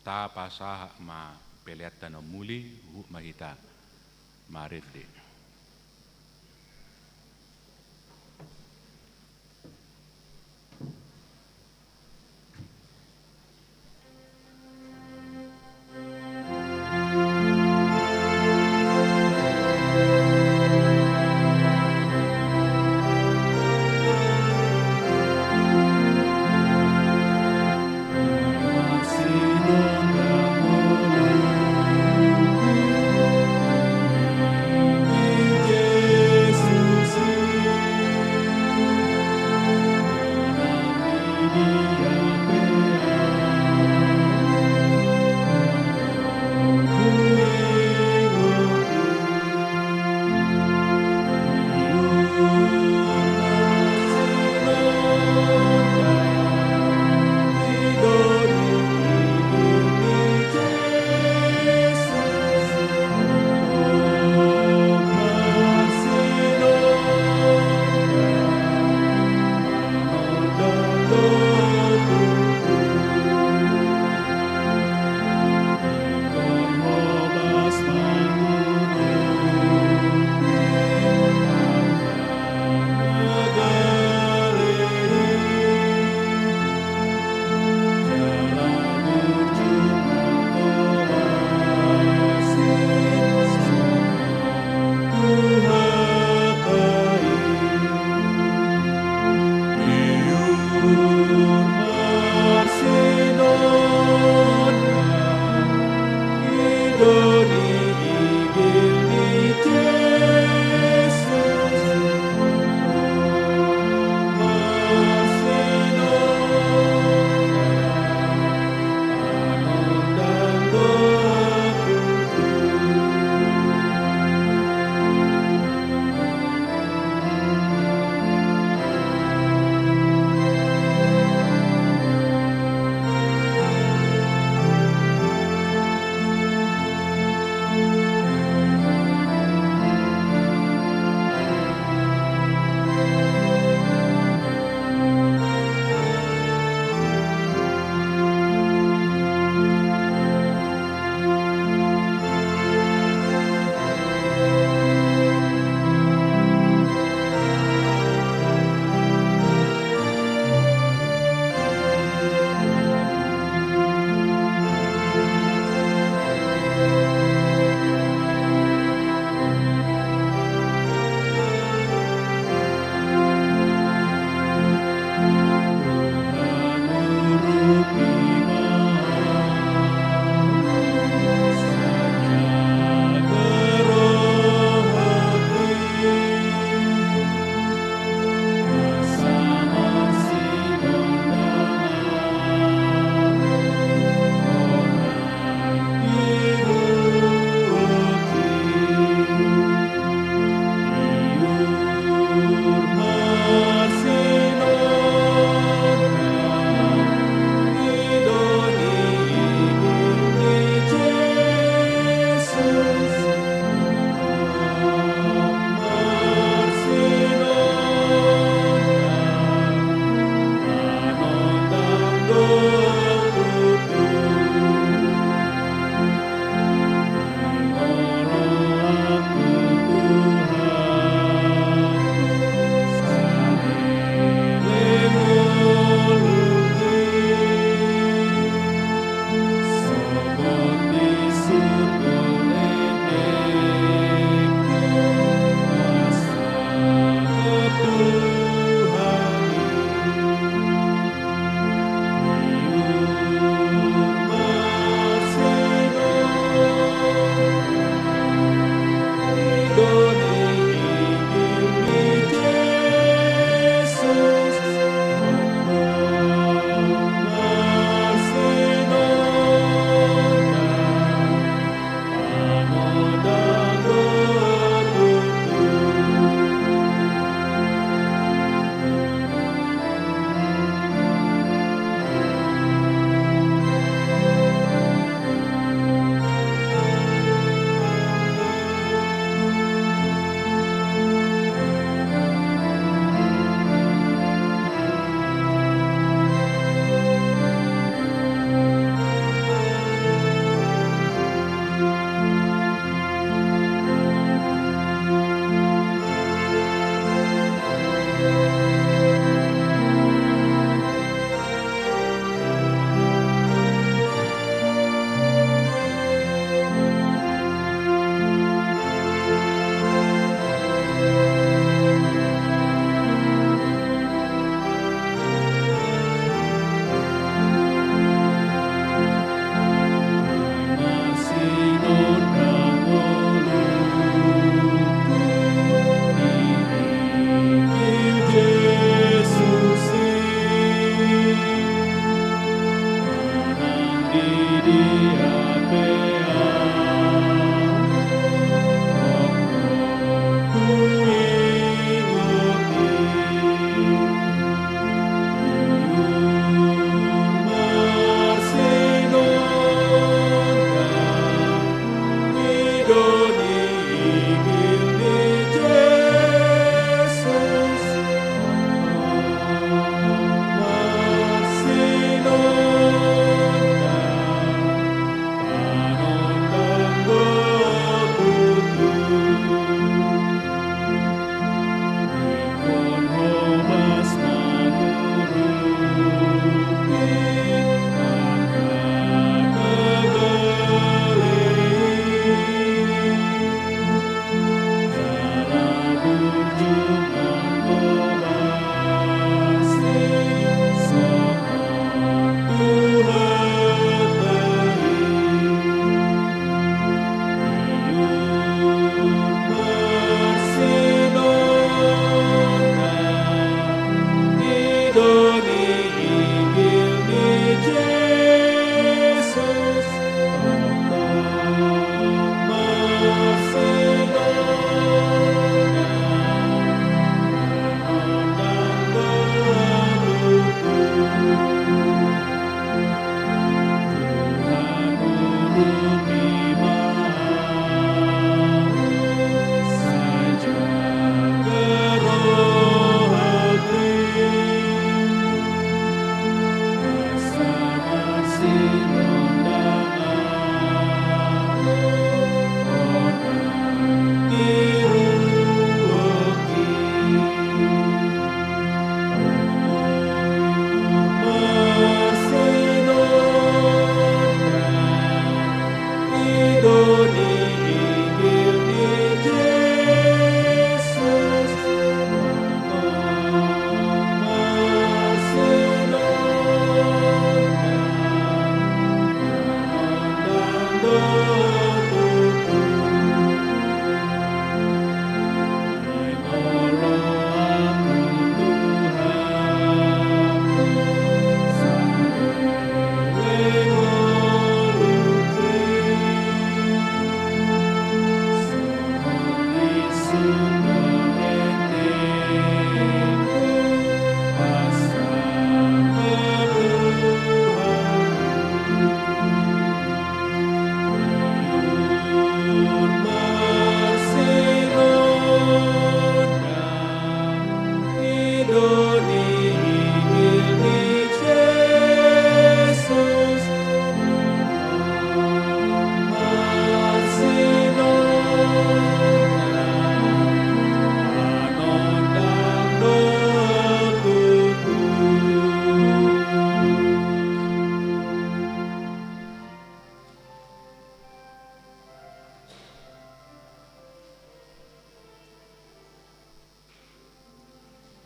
tapasahat ma peleanta na umuli, huhut ma hita marende.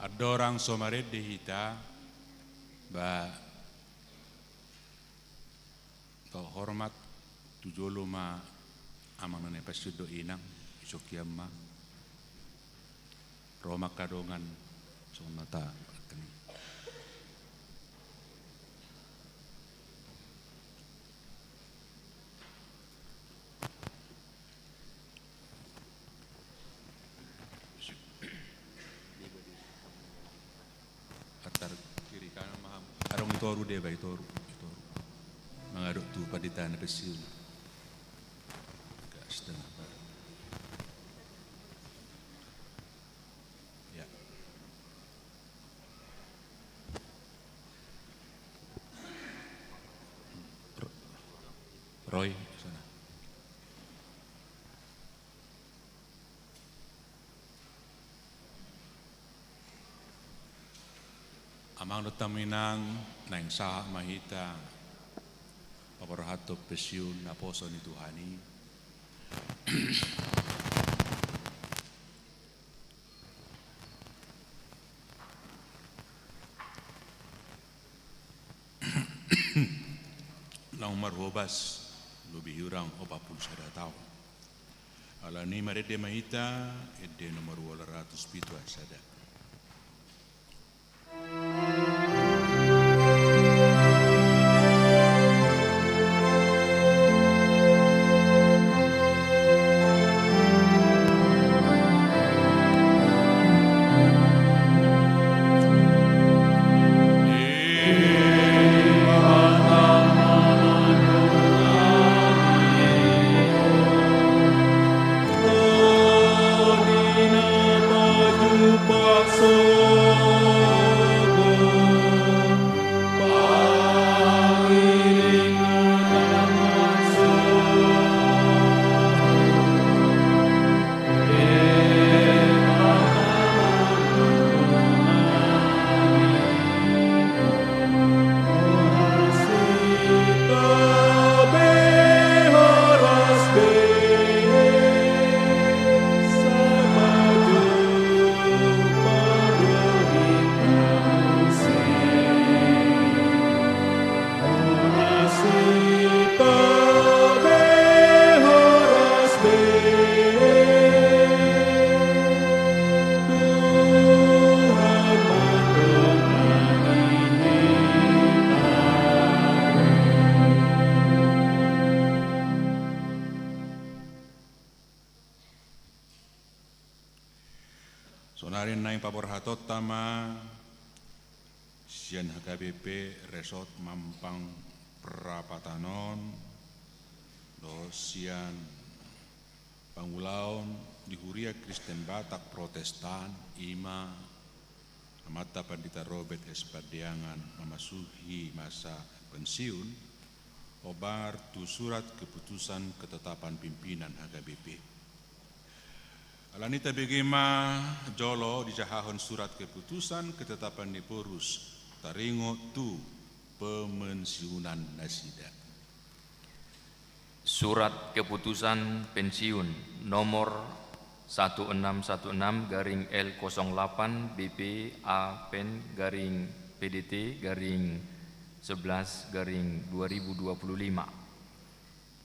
Andorang so marende hita, ba, to hormat, tu jolo ma amang na naeng pasion dohot inang, isongkian ma. Ro ma angka dongan, songon na ta-, Antar kiri kanan ma hamu. Adong i toru deba, i toru, i toru. Mangadok tu pandita na pensiun. Gas tengah. Ya. Roy, sana. Amang dohot hamu inang, naeng sahat ma hita paborhathon pensiun naposo ni Tuhan i. Naung marhobas lobi hurang opat pulu sada taon. Alani i marende ma hita, ende nomor ualu ratus pitu ayat sada. Saonari naeng paborhatonta ma sian H K B P Resort Mampang Prapatan on, Sian pangulaon di Huria Kristen Batak Protestan, i ma Amanta Pandita Robert S. Pandiangan mamasuhi masa pensiun, hombar tu surat keputusan ketetapan pimpinan H K B P. Alani i tabege ma jolo dijahahon surat keputusan ketetapan ni Ephorus taringot tu pemensiunan nasida. Surat keputusan pensiun nomor satu enam satu enam garing L kosong delapan B P A pen garing P D T garing sebelas garing dua ribu dua puluh lima.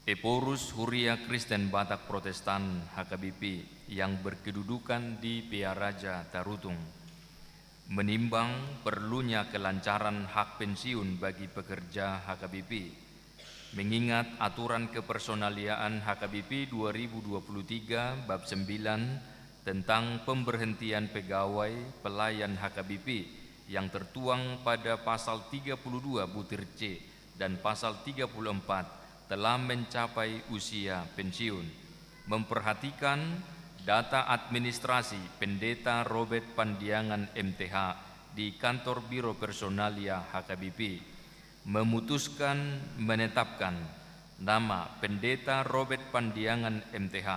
Ephorus Huria Kristen Batak Protestan H K B P yang berkedudukan di Pearaja Tarutung. Menimbang perlunya kelancaran hak pensiun bagi pekerja H K B P, mengingat aturan kepersonaliaan H K B P dua ribu dua puluh tiga bab sembilan tentang pemberhentian pegawai pelayan H K B P yang tertuang pada pasal tiga puluh dua butir C dan pasal tiga puluh empat telah mencapai usia pensiun. Memperhatikan data administrasi Pendeta Robert Pandiangan M T H di kantor Biro Personalia H K B P. Memutuskan menetapkan nama Pendeta Robert Pandiangan M T H,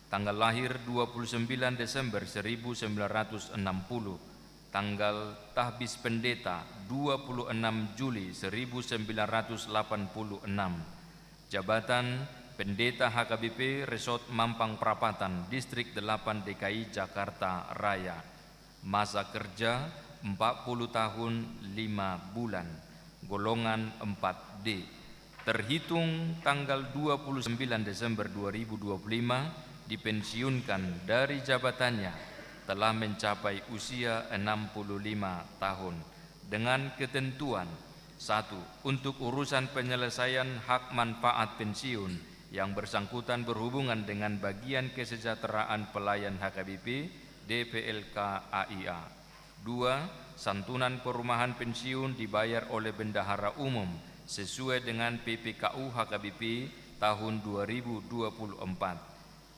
tanggal lahir dua puluh sembilan Desember seribu sembilan ratus enam puluh, tanggal tahbis pendeta dua puluh enam Juli seribu sembilan ratus delapan puluh enam. Jabatan Pendeta H K B P Resort Mampang Prapatan, Distrik delapan D K I Jakarta Raya. Masa kerja empat puluh tahun lima bulan, golongan empat D. Terhitung tanggal dua puluh sembilan Desember dua ribu dua puluh lima, dipensiunkan dari jabatannya, telah mencapai usia enam puluh lima tahun, dengan ketentuan: satu, untuk urusan penyelesaian hak manfaat pensiun yang bersangkutan berhubungan dengan bagian kesejahteraan pelayan H K B P, D P L K A I A. Dua, santunan perumahan pensiun dibayar oleh bendahara umum sesuai dengan P P K U H K B P tahun dua ribu dua puluh empat.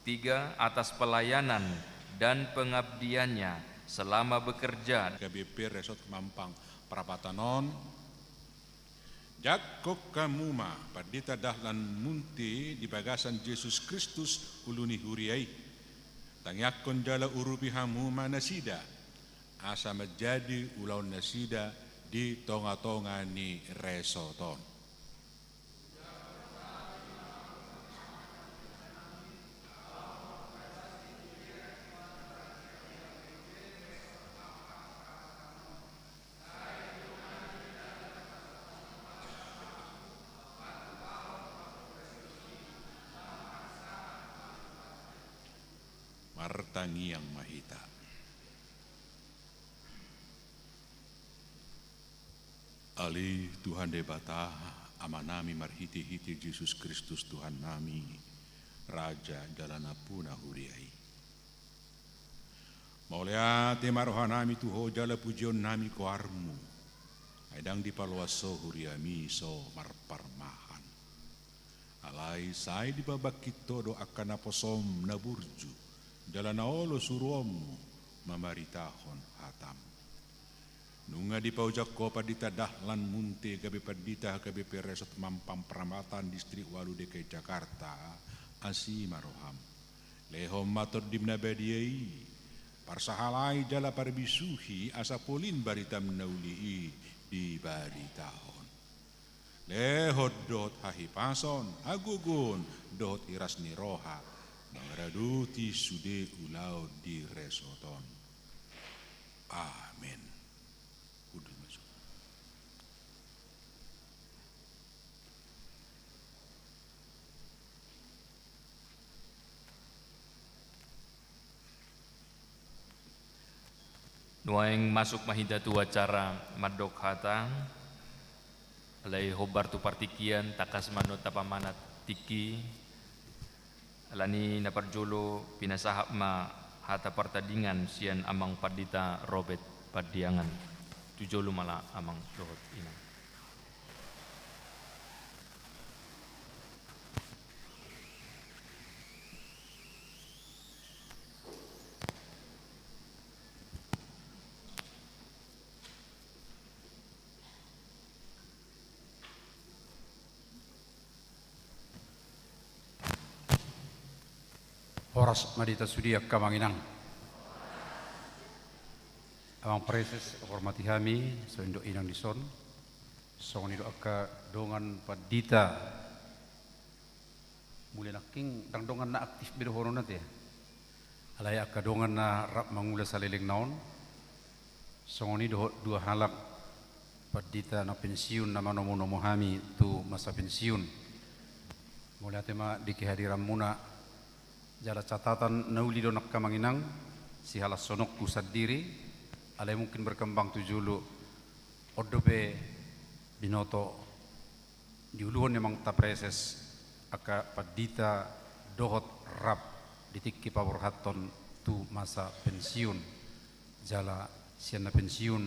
Tiga, atas pelayanan dan pengabdiannya selama bekerja H K B P Resort Mampang Prapatan on. Jangkon hamu ma Pandita Dahlan Munte di bagasan Jesus Kristus, ulu ni huria i. Tangiangkon jala urupi hamu ma nasida, asa manjadi ulaon nasida di tonga-tonga ni resort on. Martangiang ma hita. Ale Tuhan Debata, Amanami, marhite-hite Jesus Kristus Tuhannami, Raja jala Nampuna huria i. Mauliate ma rohanami tu Ho jala pujionnami goarmu. Ai ndang dipaloas Ho huriami so marparmahan. Alai sai dipabangkit Ho do angka naposom na burju, jala na olo suruonmu mamaritahon hatam. Nunga dipaojak Ho Pandita Dahlan Munte gabe pandita H K B P Resort Mampang Prapatan Distrik ualu D K I Jakarta, asi ma roham. Lehon ma Tondim na badia i, parsahalai jala parbisuhi asa polin baritam na uli i dibaritahon. Lehon dohot hahipason, hagogoon dohot hiras ni roha, mangaradoti sude ulaon di resort on. Amen. Hundul ma. Nuaeng masuk ma hita tu acara mandok hata, alai hombar tu partingkian, tangkas ma annon tapamanat tingki, alani na parjolo pinasahat ma hata partadingan sian Amang Pandita Robert Pandiangan. Tu jolo ma, Amang dohot Inang. Horas ma di hita sude angka amang inang. Amang Praeses, hormati hami, so indok inang dison. Songon i do angka dongan pandita. Mulai nangkin ndang dongan na aktif be dohonon ate. Alai angka dongan na rap mangula saleleng na on. Songon i dohot dua halak pandita na pensiun na manomunomu hami tu masa pensiun. Mauliate ma di kehadiranmuna. Jala catatan na uli do angka amang inang, sihalashononku sandiri, alai mungkin berkembang tu jolo. On dope binoto diuluhon ni amanta Praeses angka pandita dohot rap di tingki paborhathon tu masa pensiun. Jala sian na pensiun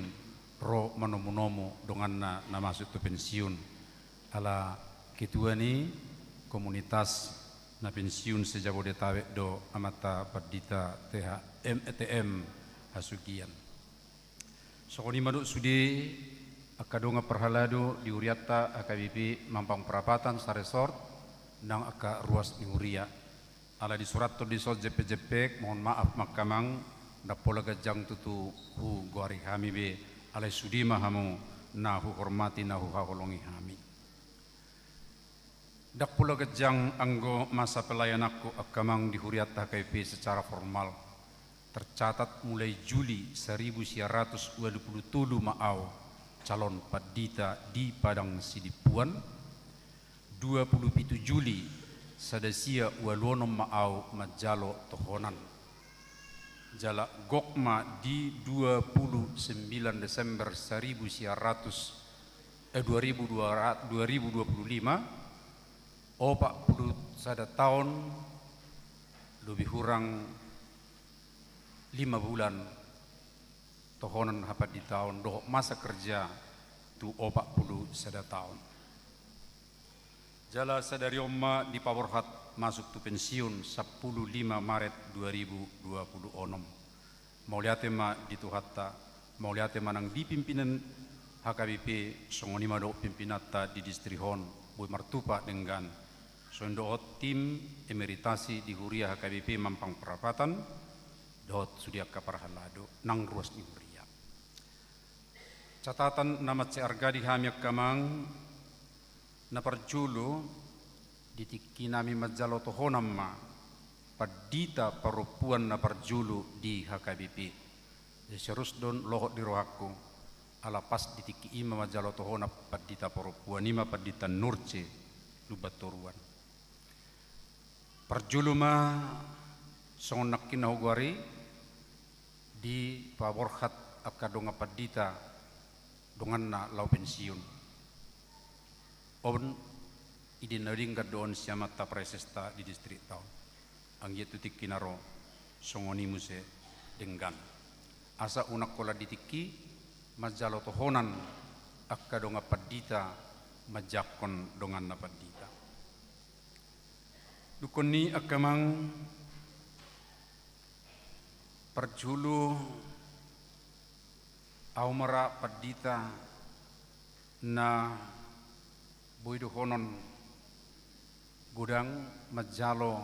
ro manomunomu donganna na masuk tu pensiun. Ala ketua ni komunitas na pensiun se-Jabodetabek do amanta pandita T H M, T M Hasugian. Songon i ma dohot sude angka dongan parhalado di hurianta H K B P Mampang Prapatan saresort nang angka ruas ni huria. Ala disurathon dison jempek-jempek, mohon maaf ma angka amang, ndang pola ganjang tutu hugoari hami be, alai sude ma hamu na huhormati na huhaholongi hami. Ndang pola ganjang anggo masa pelayananku angka amang di hurianta H K B P secara formal. Tercatat mulai Juli saribu sia ratus ualu pulu tolu ma au calon pandita di Padang Sidimpuan. Dua pulu pitu Juli sada sia ualu onom ma au manjalo tohonan. Jala gok ma di dua pulu sembilan Desember saribu sia ratus, eh, dua ribu dua ratus, dua ribu dua pulu lima, opat pulu sada taon lebih kurang lima bulan tohonan hapanditaon dohot masa kerja tu opat pulu sada taon. Jala sadari on ma dipaborhat masuk tu pensiun sampulu lima Maret dua ribu dua pulu onom. Mauliate ma di Tuhanta, mauliate ma nang di pimpinan H K B P, songon i ma dohot pimpinanta di distrik on, boi martupa denggan. Songon i dohot tim emeritasi di huria H K B P Mampang Prapatan, dohot sude angka parhalado nang ruas ni huria. Catatan na mansai arga di hami angka amang, na parjolo di tingki nami manjalo tohonan ma pandita parompuan na parjolo di H K B P. Jadi serius do on lohot di rohangku, ala pas di tingki i ma manjalo tohonan pandita parompuan i ma pandita Nurce Lumbantoruan. Parjolo ma songon nangkin na hugoari dipaborhat angka dongan pandita donganna laho pensiun. On ide na denggan do on sian amanta praesesta di distrikta on. Anggiat tu tingki na ro songon i muse denggan. Asa unang holan di tingki manjalo tohonan angka dongan pandita manjangkon donganna pandita. Dungkon ni angka amang, parjolo au ma ra pandita na boi dohonon godang manjalo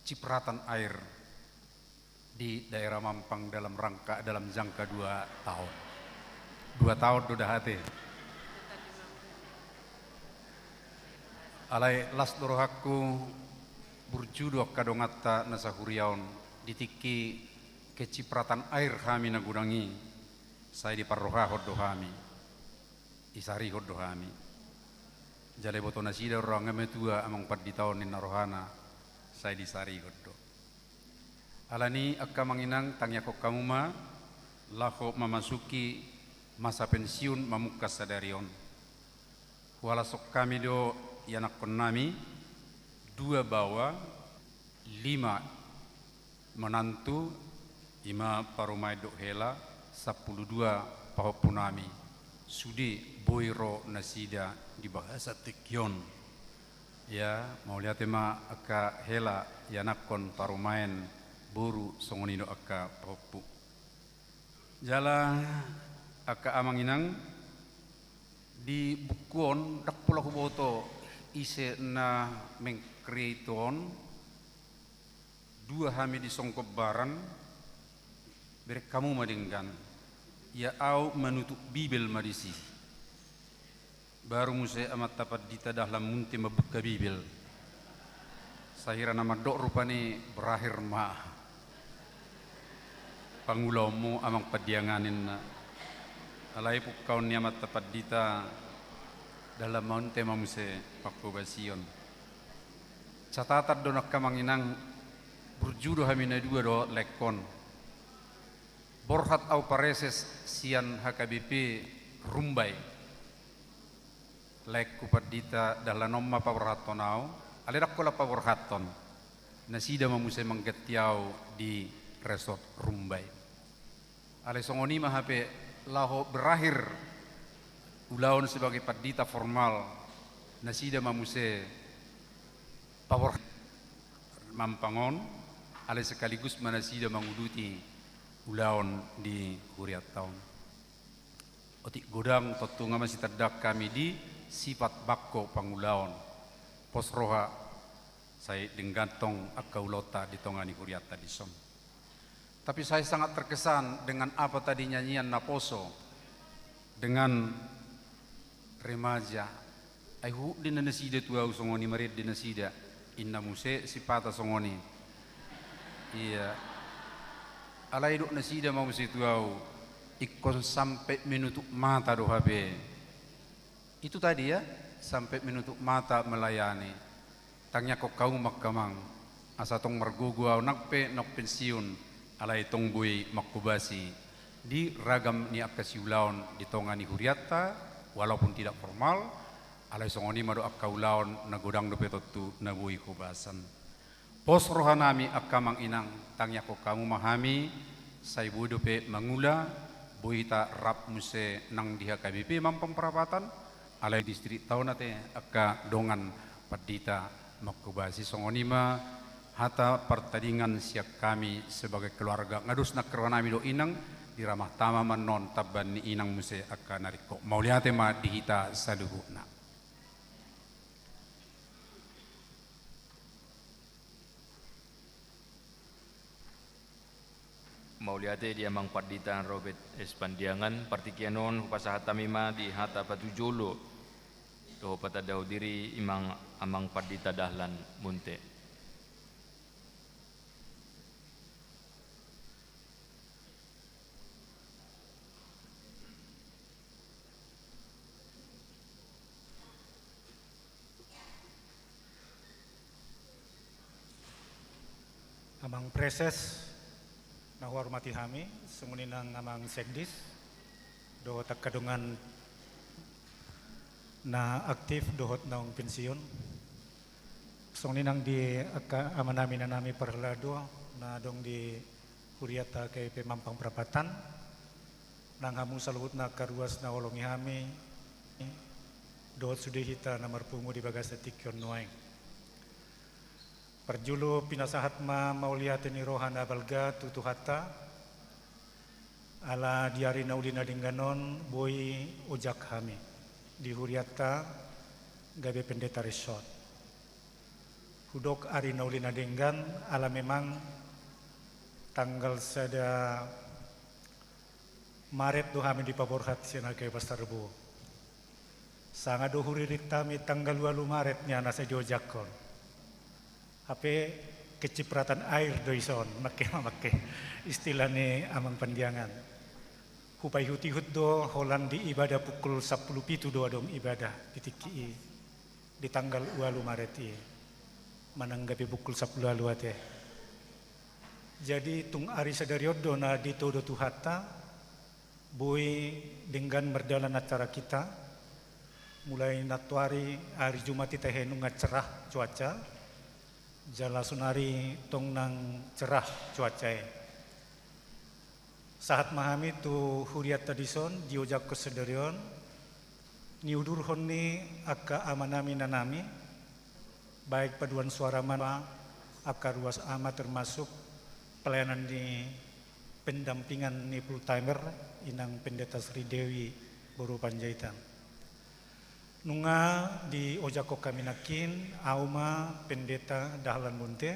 cipratan air di daerah Mampang dalam rangka, dalam jangka dua tahun. Dua tahun do da ate. Alai las do rohangku, burju do angka donganta na sahuria on, di tingki kecipratan air hami na godang i, sai diparrohahon do hami, disarihon do hami. Jala diboto nasida do rohangna matua amang pandita on ninna rohana, sai disarihon do. Alani angka amang inang, tangiangkon hamu ma laho mamasuki masa pensiun mamungka sadari on. Huhalashon hami do ianakkon nami, dua baoa, lima menantu, i ma parumaen dohot hela, sampulu dua pahompu nami. Sude boi ro nasida di bagasan tingki on. Ya, mauliate ma angka hela, ianakkon, parumaen, boru, songon i do angka pahompu. Jala angka amang inang, di buku on ndang pola huboto ise na meng-create on, Dua hami di songkop baran, bereng hamu ma denggan. Ia au manutup Bibel ma disi. Baru muse amanta pandita Dahlan Munthe mambuka Bibel. Sahira na mandok rupani berakhir ma pangulaonmu amang Pandiangan ninna. Alai pungkaon ni amanta pandita Dahlan Munthe ma muse pangkobasion. Catatan do nangkin amang inang, burju do hami na dua dohot laengkon. Borhat au pareses sian H K B P Rumbai. Laengku pandita Dahlan on ma paborhathon au, alai ndang holan paborhathon. Nasida ma muse mangganti au di resort Rumbai. Alai songon i ma hape laho berakhir ulaon sebagai pandita formal, nasida ma muse paborhat Mampang on, alai sekaligus ma nasida manguduti ulaon di hurianta on. Otik godang tontu nga masitandaan hami di sipat bangko pangulaon. Pos roha, sai denggan tong angka ulaonta di tonga ni hurianta dison. Tapi saya sangat terkesan dengan apa tadi nyanyian naposo dengan remaja. Ai huhut do inna nasida tu au songon i, marende nasida. Inna muse sipata songon i. Ia. Alai didok nasida ma muse tu au, ingkon sampe menutup mata do hape. Itu tadi ya, sampe menutup mata melayani. Tangiangkon hamu ma angka amang, asa tong margogo au nang pe naung pensiun, alai tong boi manghobasi di ragam ni angka siulaon di tonga ni hurianta, walaupun tidak formal, alai songon i ma do angka ulaon na godang dope tontu na boi hobasan. Pos rohanami angka amang inang, tangiangkon hamu ma hami, sai boi dope mangula, boi hita rap muse nang di H K B P Mampang Prapatan, alai distrikta on ate angka dongan pandita manghobasi. Songon i ma hata partadingan sian hami sebagai keluarga. Nga dos nangkin rohanami do inang, diramah tama ma annon tamba ni inang muse angka na ringkot. Mauliate ma di hita saluhutna. Mauliate di amang pandita Robert S Pandiangan. Partingkian on hupasahat hami ma di hata patujolo dohot patandahon diri, imang amang pandita Dahlan Munthe. Amang Preses na huhormati hami, songon i nang amang Sekdis, dohot angka dongan na aktif dohot naung pensiun. Songon i nang di angka amanami inanami parhalado na adong di hurianta H K B P Mampang Prapatan, nang hamu saluhutna angka ruas na huoloi hami, dohot sude hita na marpungu di bagasan tingki on nuaeng. Parjolo pinasahat ma mauliate ni roha na balga tu Tuhanta, ala di ari na uli na denggan on boi ojak hami di hurianta gabe pendeta resort. Hudok ari na uli na denggan, ala memang tanggal sada Maret do hami dipaborhat sian H K B Pasar Rebo. Sanga do huririt hami tanggal ualu Maret nian asa diojakhon. Hape kecipratan air do ison, mangke ma mangke istilah ni amang Pandiangan. Hupaihut-ihut do holan di ibadah pukul sampulu pitu do adong ibadah di tingki i. Di tanggal ualu Maret i, manang gabe pukul sampulu ualu ate. Jadi tung ari sadari on do na ditodo Tuhanta, boi denggan mardalan acara kita, mulai nantoari ari Jumat i tahe nunga cerah cuaca, jala sonari tong nang cerah cuaca i. Sahat ma hami tu hurianta dison, diojakhon sadari on, niudurhon ni angka amanami inanami, baik paduan suara manang angka ruas ama, termasuk pelayanan ni pendampingan ni full timer, inang Pendeta Sri Dewi boru Panjaitan. Nunga diojakhon hami nangkin, au ma Pendeta Dahlan Munthe,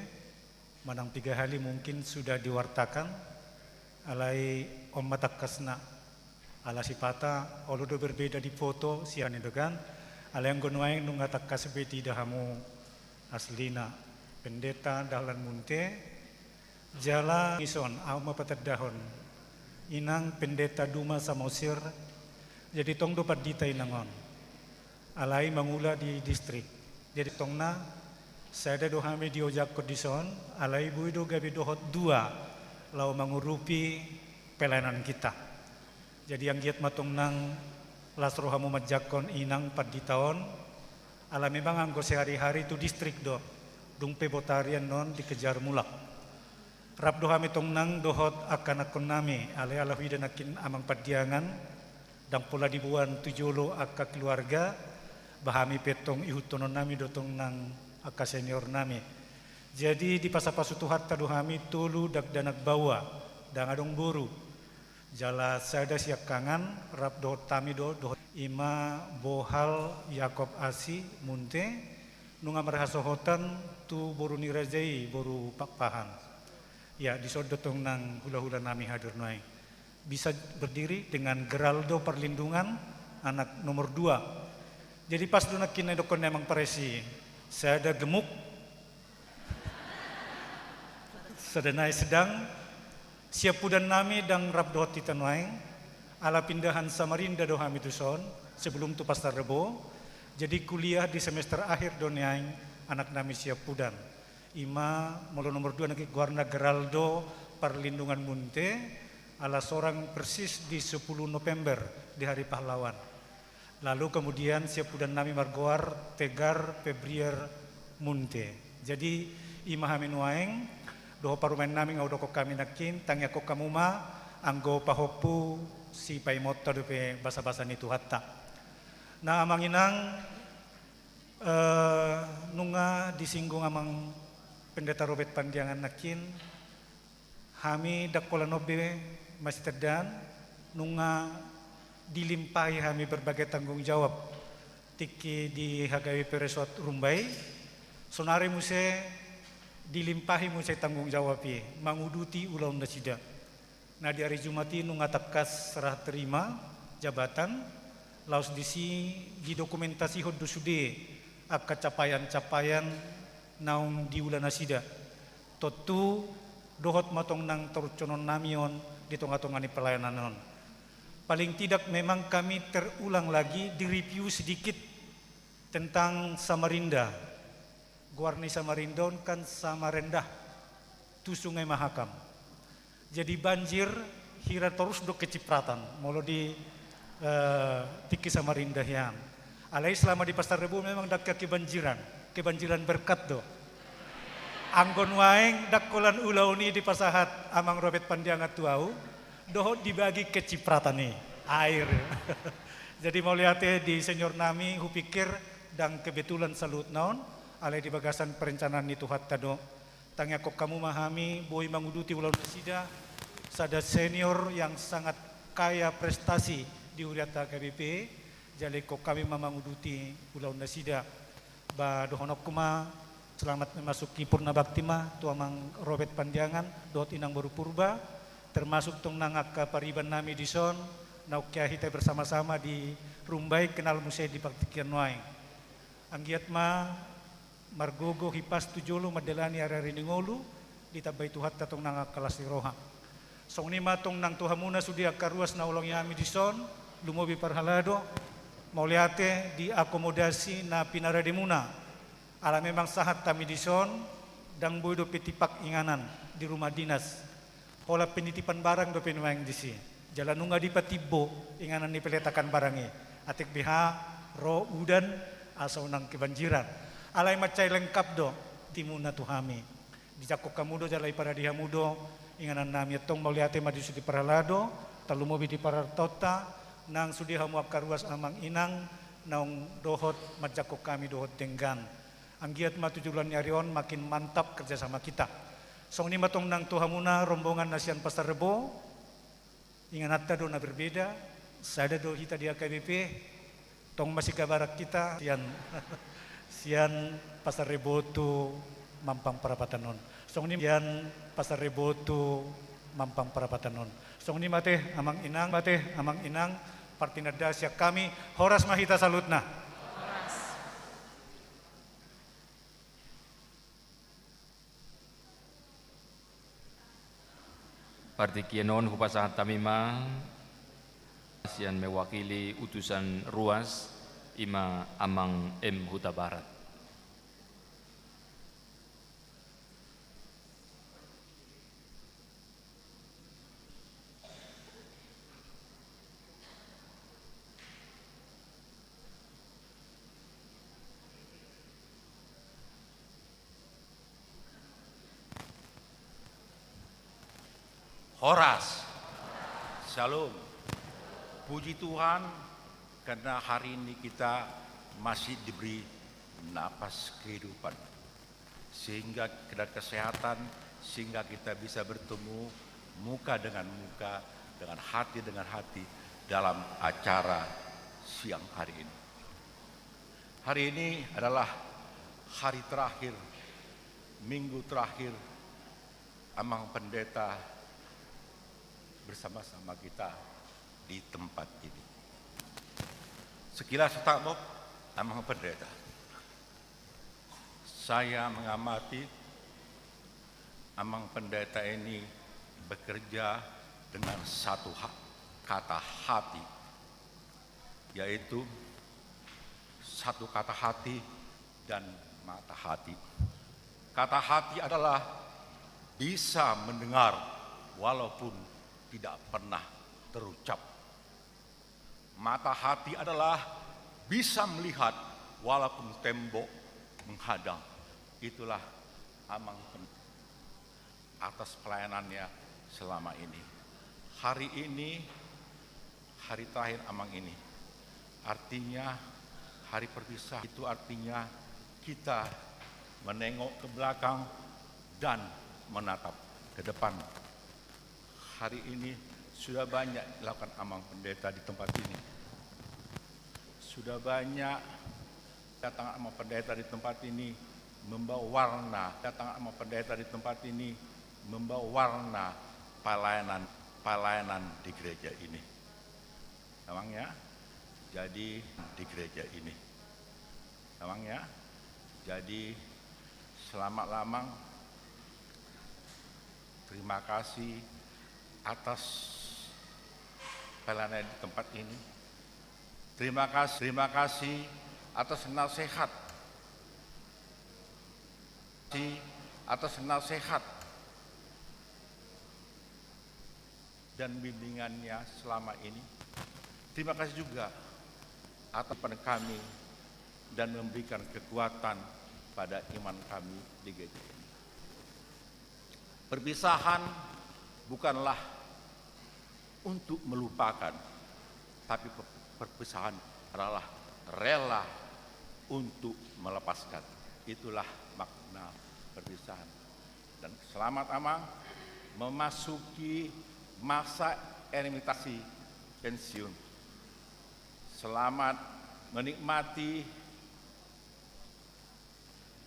Manang piga hali mungkin sudah diwartakan, alai on ma tangkasna. Ala sipata olo do berbeda di foto sian i do kan. Alai anggo nuaeng nunga tangkas be diida hamu aslina. Pendeta Dahlan Munte, jala dison, ahu ma patandahon. Inang Pendeta Duma Samosir, jadi tong do pandita inang on. Alai mangula di distrik. Jadi tongna, sada do hami diojakkon dison, alai boi do gabe dohot dua, laho mangurupi pelayanan kita. Jadi anggiat ma tong nang las rohamu manjangkon inang pandita on, ala memang anggo sehari-hari tu distrik do, dung pe botari annon dikejar mulak. Rap do hami tong nang dohot angka anakkon nami, alai ala huida nangkin amang pandiangan, ndang pola diboan tu jolo angka keluarga, ba hami pe tong ihuthonon nami do tong nang angka senior nami. Jadi dipasu-pasu Tuhanta do hami tolu dakdanak baoa, ndang adong boru. Jala sada siangkangan, rap dohot hami do, dohot ima bohal Jakob Asi Munte, nunga marhasohotan tu boru ni raja i, boru Pakpahan. Ya, dison do tong nang hula-hula nami hadir nuaeng. Bisa berdiri dengan Geraldo Parlindungan, anak nomor dua. Jadi pas do nangkin na didokkon ni amang paresi, sada gemuk, sada nai sedang, siampudan nami ndang rap dohot hita nuaeng, ala pindahan Samarinda do hami tuson, sebelum tu Pasar Rebo, jadi kuliah di semester akhir do nuaeng anak nami siampudan. Ima molo nomor dua nangkin goarna Geraldo Parlindungan Munte, ala sorang persis di sepuluh November di Hari Pahlawan. Lalu kemudian siampudan nami margoar Tegar Febriar Munte. Jadi ima hami nuaeng, dohot parumaen nami nga hudokkon hami nangkin, tangiangkon hamu ma, anggo pahompu sipaimaonta dope basa-basa ni Tuhanta. Nah, amang inang, eh, nunga disinggung amang Pendeta Robert Pandiangan nangkin, hami ndang holan on be masitandaan, nunga dilimpahi hami berbagai tanggung jawab tingki di H K B P Resort Rumbai, sonari muse dilimpahi muse tanggung jawab i, manguduti ulaon nasida. Nah, di ari Jumat i nunga tangkas serah terima jabatan, laos disi didokumentasihon do sude angka capaian-capaian naung diula nasida. Tontu dohot ma tong nang tarushononnami on di tonga-tonga ni pelayanan on. Paling tidak memang kami terulang lagi di-review sedikit tentang Samarinda. Goar ni Samarinda on kan Samarendah. Tu Sungai Mahakam. Jadi banjir hira torus do kecipratan molo di, eh, tingki Samarinda hian. Alai selama di Pasar Rebo memang ndang kebanjiran, kebanjiran berkat do. Anggo nuaeng ndang holan ulaon i dipasahat amang Robert Pandiangan tu ahu, dohot dibagi kecipratan i, air. Jadi mauliate di senior nami, hupikir ndang kebetulan saluhutna on, alai di bagasan perencanaan ni Tuhanta do. Tangiangkon hamu ma hami boi manguduti ulaon nasida, sada senior yang sangat kaya prestasi di hurianta H K B P, jala ingkon hami ma manguduti ulaon nasida. Ba dohononku ma, selamat memasuki Purna Bakti ma tu amang Robert Pandiangan dohot inang boru Purba, termasuk tong nang angka pariban nami dison, naung hea hita bersama-sama di Rumbai, kenal muse di partingkian nuaeng. Anggiat ma margogo hipas tu jolo mandalani ari-ari ni ngolu, ditambai Tuhanta tong nang angka las ni roha. Songon i ma tong nang tu hamuna sude angka ruas na ulaon hami dison, lumobi parhalado, mauliate di akomodasi na pinarademuna. Ala memang sahat hami dison, ndang boi dope tipak inganan di rumah dinas. Holan penitipan barang dope nuaeng disi. Jala nunga dipatimbo inganan ni peletakan barang i. Atik beha ro udan asa unang kebanjiran. Alai mansai lengkap do timuna tu hami. Dijangkon hamu do jala diparade hamu do inganan nami, antong mauliate ma di sude parhalado, tarlumobi di parhalado nang sude hamu angka ruas amang inang naung dohot manjangkon hami dohot denggan. Anggiat ma tu joloan ni ari on makin mantap kerjasama kita. Songon i ma tong nang tu hamuna rombongan na sian Pasar Rebo, ingananta do na berbeda, sada do hita di H K B P, tong masigabaran hita sian, sian Pasar Rebo tu mampang parapatan on. Songon i ma ian pasaribu tu mampang parapatan on. Songon i ma te amang inang, ma te amang inang, partinanda sian hami, horas ma hita saluhutna. Partingkian on hupasahat hami ma sian mewakili utusan ruas, i ma Amang M Hutabarat. Horas. Shalom. Puji Tuhan, karena hari ini kita masih diberi napas kehidupan, sehingga kita kesehatan, sehingga kita bisa bertemu muka dengan muka, dengan hati dengan hati dalam acara siang hari ini. Hari ini adalah hari terakhir, minggu terakhir Amang Pendeta bersama-sama kita di tempat ini. Sekilas tatap, Amang Pendeta, saya mengamati Amang Pendeta ini bekerja dengan satu ha-, kata hati, yaitu satu kata hati dan mata hati. Kata hati adalah bisa mendengar walaupun tidak pernah terucap. Mata hati adalah bisa melihat walaupun tembok menghadang. Itulah Amang Pen-, atas pelayanannya selama ini. Hari ini, hari terakhir Amang ini. Artinya, hari perpisahan itu artinya kita menengok ke belakang dan menatap ke depan. Hari ini sudah banyak dilakukan Amang Pendeta di tempat ini. Sudah banyak datang Amang Pendeta di tempat ini membawa warna, datang Amang Pendeta di tempat ini membawa warna pelayanan, pelayanan di gereja ini. Amang ya, jadi di gereja ini. Amang ya, jadi selamat Amang. Terima kasih atas pelayanan di tempat ini. Terima kasih, terima kasih atas nasihat. Atas nasihat dan bimbingannya selama ini. Terima kasih juga atas pen kami dan memberikan kekuatan pada iman kami di gereja ini. Perpisahan bukanlah untuk melupakan, tapi per-, perpisahan adalah rela untuk melepaskan. Itulah makna perpisahan. Dan selamat Amang memasuki masa rehabilitasi pensiun. Selamat menikmati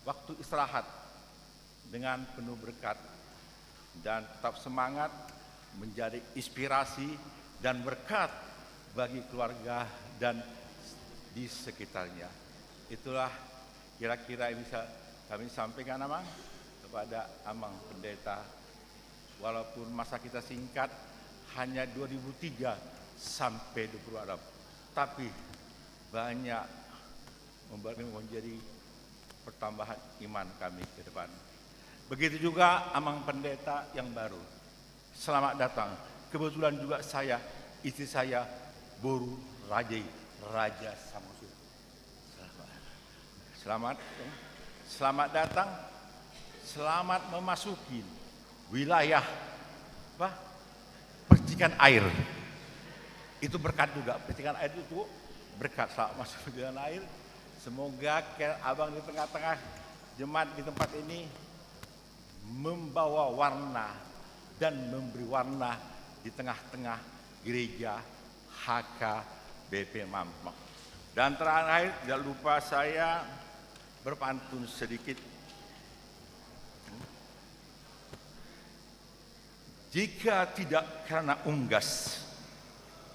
waktu istirahat dengan penuh berkat, dan tetap semangat menjadi inspirasi dan berkat bagi keluarga dan di sekitarnya. Itulah kira-kira yang bisa kami sampaikan, Amang, kepada Amang Pendeta. Walaupun masa kita singkat, hanya dua ribu tiga sampai dua puluh enam, tapi banyak membuat kami menjadi pertambahan iman kami ke depan. Begitu juga Amang Pendeta yang baru. Selamat datang. Kebetulan juga saya, istri saya, boru raja i, Raja Samosir. Selamat. Selamat. Selamat datang. Selamat memasuki wilayah, apa? Percikan air. Itu berkat juga. Percikan air itu berkat, selamat masuk percikan air. Semoga ke-, Abang di tengah-tengah jemaat di tempat ini membawa warna dan memberi warna di tengah-tengah gereja H K B P Mampang. Dan terakhir, tidak lupa saya berpantun sedikit. Jika tidak karena unggas,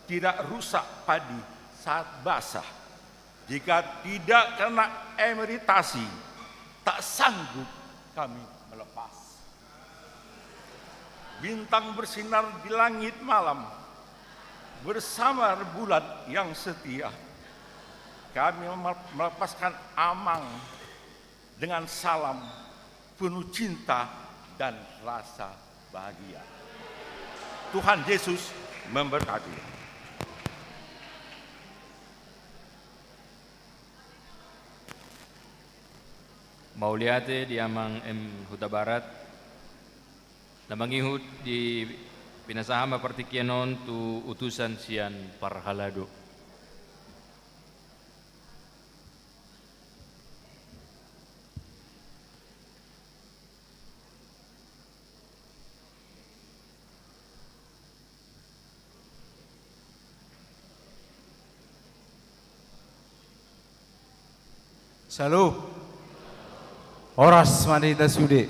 tidak rusak padi saat basah. Jika tidak karena emritasi, tak sanggup kami melepas. Bintang bersinar di langit malam, bersama rembulan yang setia. Kami mel-, melepaskan Amang dengan salam penuh cinta dan rasa bahagia. Tuhan Yesus memberkati. Mauliate di Amang M Hutabarat. Na mangihut di pinasahat ma partingkian on tu utusan sian parhalado. Salut. Horas ma di hita sude.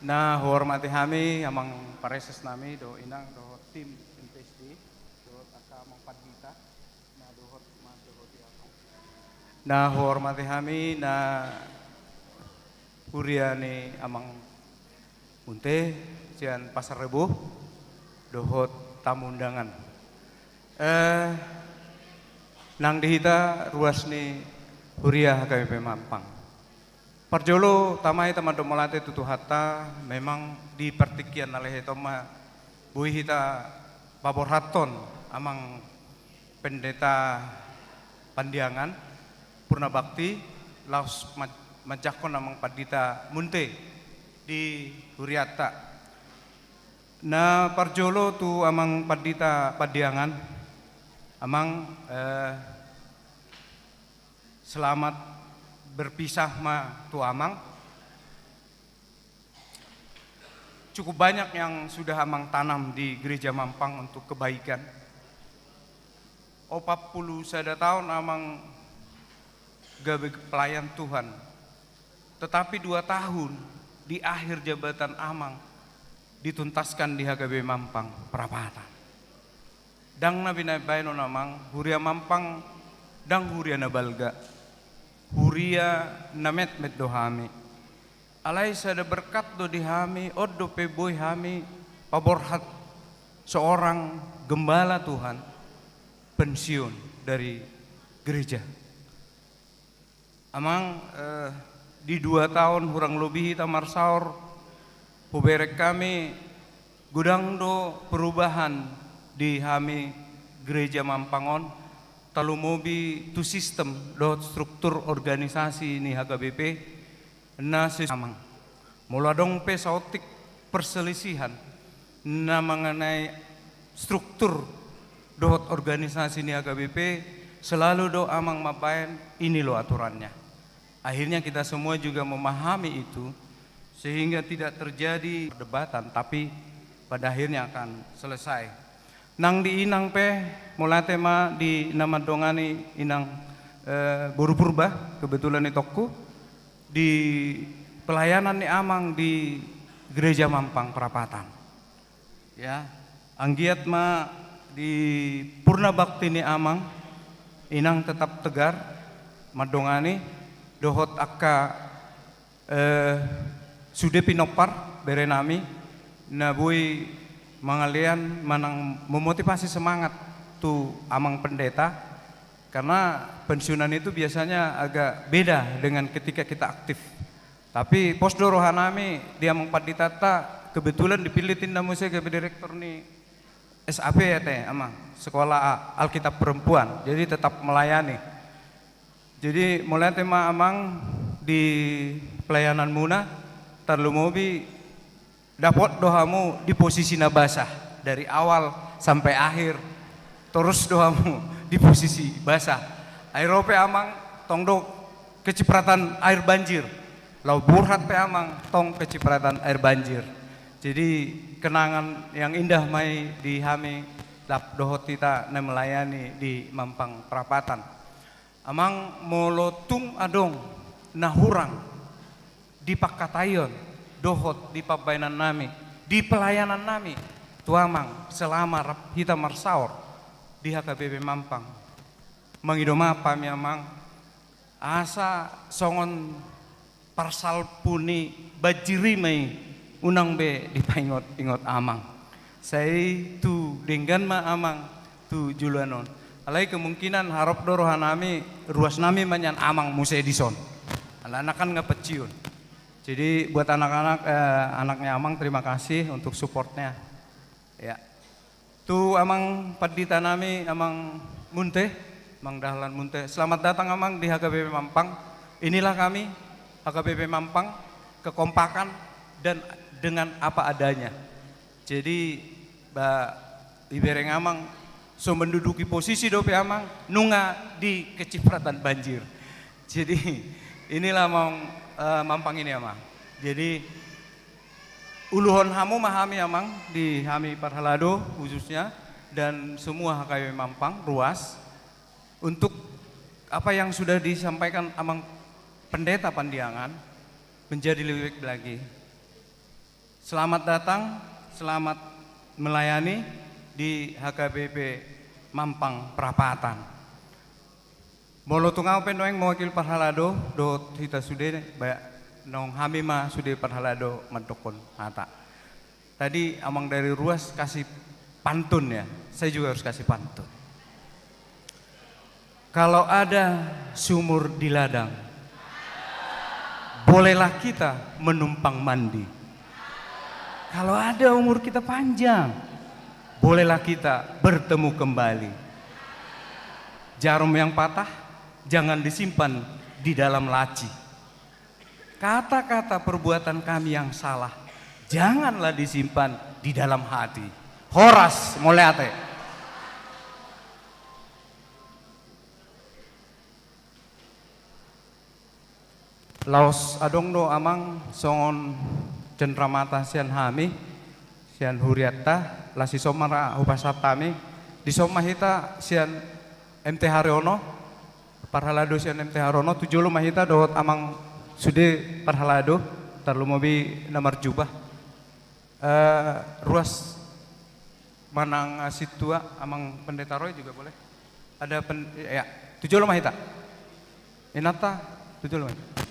Na huhormati hami Amang Praeses nami dohot Inang dohot tim M P S D dohot angka Amang Pandita. Na huhormati hami na huria ni Amang Munte sian Pasar Rebo dohot tamu undangan. Eh, nang di hita ruas ni huria H K B P Mampang. Parjolo tama hita mandok mauliate tu Tuhanta, memang di partingkian na lehet on ma boi hita paborhathon Amang Pendeta Pandiangan, Purna Bakti, laos ma-, manjangkon Amang Pandita Munte di hurianta. Na parjolo tu Amang Pandita Pandiangan, Amang, eh, selamat berpisah ma tu Amang. Cukup banyak yang sudah Amang tanam di Gereja Mampang untuk kebaikan. Opat pulu sada taon Amang gabe pelayan Tuhan. Tetapi dua tahun di akhir jabatan Amang dituntaskan di H K B P Mampang Prapatan. Ndang na binaen-baenon Amang, huria Mampang ndang huria na balga, huria na metmet do hami. Alai sada berkat do di hami, on dope boi hami paborhat seorang gembala Tuhan, pensiun dari gereja. Amang, eh, di dua taon hurang lobi hita marsaor, hubereng hami godang do perubahan di hami Gereja Mampang on, tarlumobi tu sistem dohot struktur organisasi ni H K B P, na ses-, Amang. Molo adong pe saotik perselisihan na mengenai struktur dohot organisasi ni H K B P, selalu do Amang mambaen, ini loh aturannya. Akhirnya kita semua juga memahami itu, sehingga tidak terjadi perdebatan, tapi pada akhirnya akan selesai. Nang di Inang pe, mauliate ma di na mandongani Inang, eh, Boru Purba, kebetulan itongku, di pelayanan ni Amang di Gereja Mampang Prapatan. Ya, anggiat ma di purna bakti ni Amang, Inang tetap tegar, mandongani, dohot angka, eh, sude pinompar, bere nami, na boi mangalean manang memotivasi semangat tu Amang Pendeta, karena pensiunan itu biasanya agak beda dengan ketika kita aktif. Tapi pos do roha nami di Amang Panditanta, kebetulan dipillit inna muse gabe direktur ni S A P ate, Amang, Sekolah A-, Alkitab Perempuan. Jadi tetap melayani. Jadi mauliate ma Amang di pelayananmuna, tarlumobi dapot do hamu di posisi na basah dari awal sampai akhir, torus do hamu di posisi basah. Ai ro pe Amang, tong do kecipratan air banjir. Laho borhat pe Amang, tong kecipratan air banjir. Jadi kenangan yang indah ma i di hami, lap dohot hita na melayani di Mampang Prapatan. Amang, molo tung adong na hurang di pangkataion dohot di pambaenan nami, di pelayanan nami tu Amang selama rap hita marsaor di H K B P Mampang. Mangido maaf hami Amang, asa songon parsalpu ni banjir i ma i, unang be dipaingot-ingot Amang. Sai tu denggan ma Amang tu joloan on. Alai kemungkinan harap do roha nami, ruas nami ma nian Amang muse dison. Alana kan nga pensiun. Jadi buat anak-anak, eh, anaknya Amang, terima kasih untuk supportnya. Ya. Tu Amang Pandita nami, Amang Munte, Amang Dahlan Munte. Selamat datang Amang di H K B P Mampang. Inilah kami, H K B P Mampang, kekompakan dan dengan apa adanya. Jadi, ba, ibereng Amang, so menduduki posisi dope Amang, nunga di kecipratan banjir. Jadi, inilah Amang, eh, Mampang ini Amang. Jadi, uluhon hamu ma hami Amang, di hami parhalado khususnya, dan semua H K B P Mampang, ruas, untuk apa yang sudah disampaikan Amang Pendeta Pandiangan, menjadi lebih baik lagi. Selamat datang, selamat melayani di H K B P Mampang Prapatan. Molo tung au pe nuaeng mewakili parhalado dohot hita sude, ba, naung hami ma sude parhalado mandokkon hata. Tadi Amang dari ruas kasih pantun ya, saya juga harus kasih pantun. Kalau ada sumur di ladang, bolehlah kita menumpang mandi. Kalau ada umur kita panjang, bolehlah kita bertemu kembali. Jarum yang patah jangan disimpan di dalam laci. Kata-kata perbuatan kami yang salah janganlah disimpan di dalam hati. Horas, mauliate. Laos adong do Amang songon cenramata sian hami, sian hurianta, las dison ma ra hupasahat hami, dison ma hita sian M T Haryono, parhalado sian M T Haryono, tu jolo ma hita dohot Amang sude parhalado, tarlumobi na marjubah. Eh, ruas manang, eh, sintua, Amang Pendeta Roy juga boleh. Ada pen-, ya, tu jolo ma hita. Inanta, tu jolo ma hita.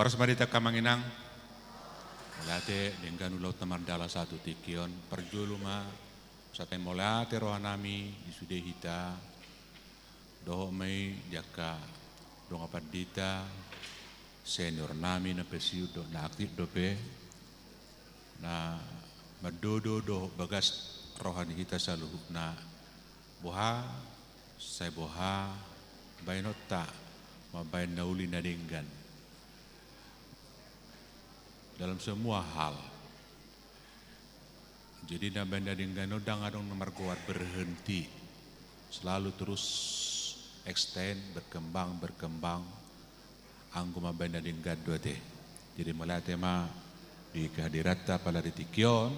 Horas ma di hita amang inang. Mauliate, denggan ulaonta mardalan sahat tu tingki on. Parjolo ma, sahat mauliate rohanami di sude hita. Dohot ma i di angka dongan pandita, senior nami na pensiun dohot na aktif dope, na mandodo dohot bagas roha ni hita saluhutna, boha sai boha baenonta mambaen na uli na denggan dalam semua hal. Jadi na mambaen na denggan on ndang adong na margoar berhenti, selalu terus extend, berkembang, berkembang. Anggo mambaen na denggan do ate. Jadi mauliate ma di kehadiranta pala di tingki on,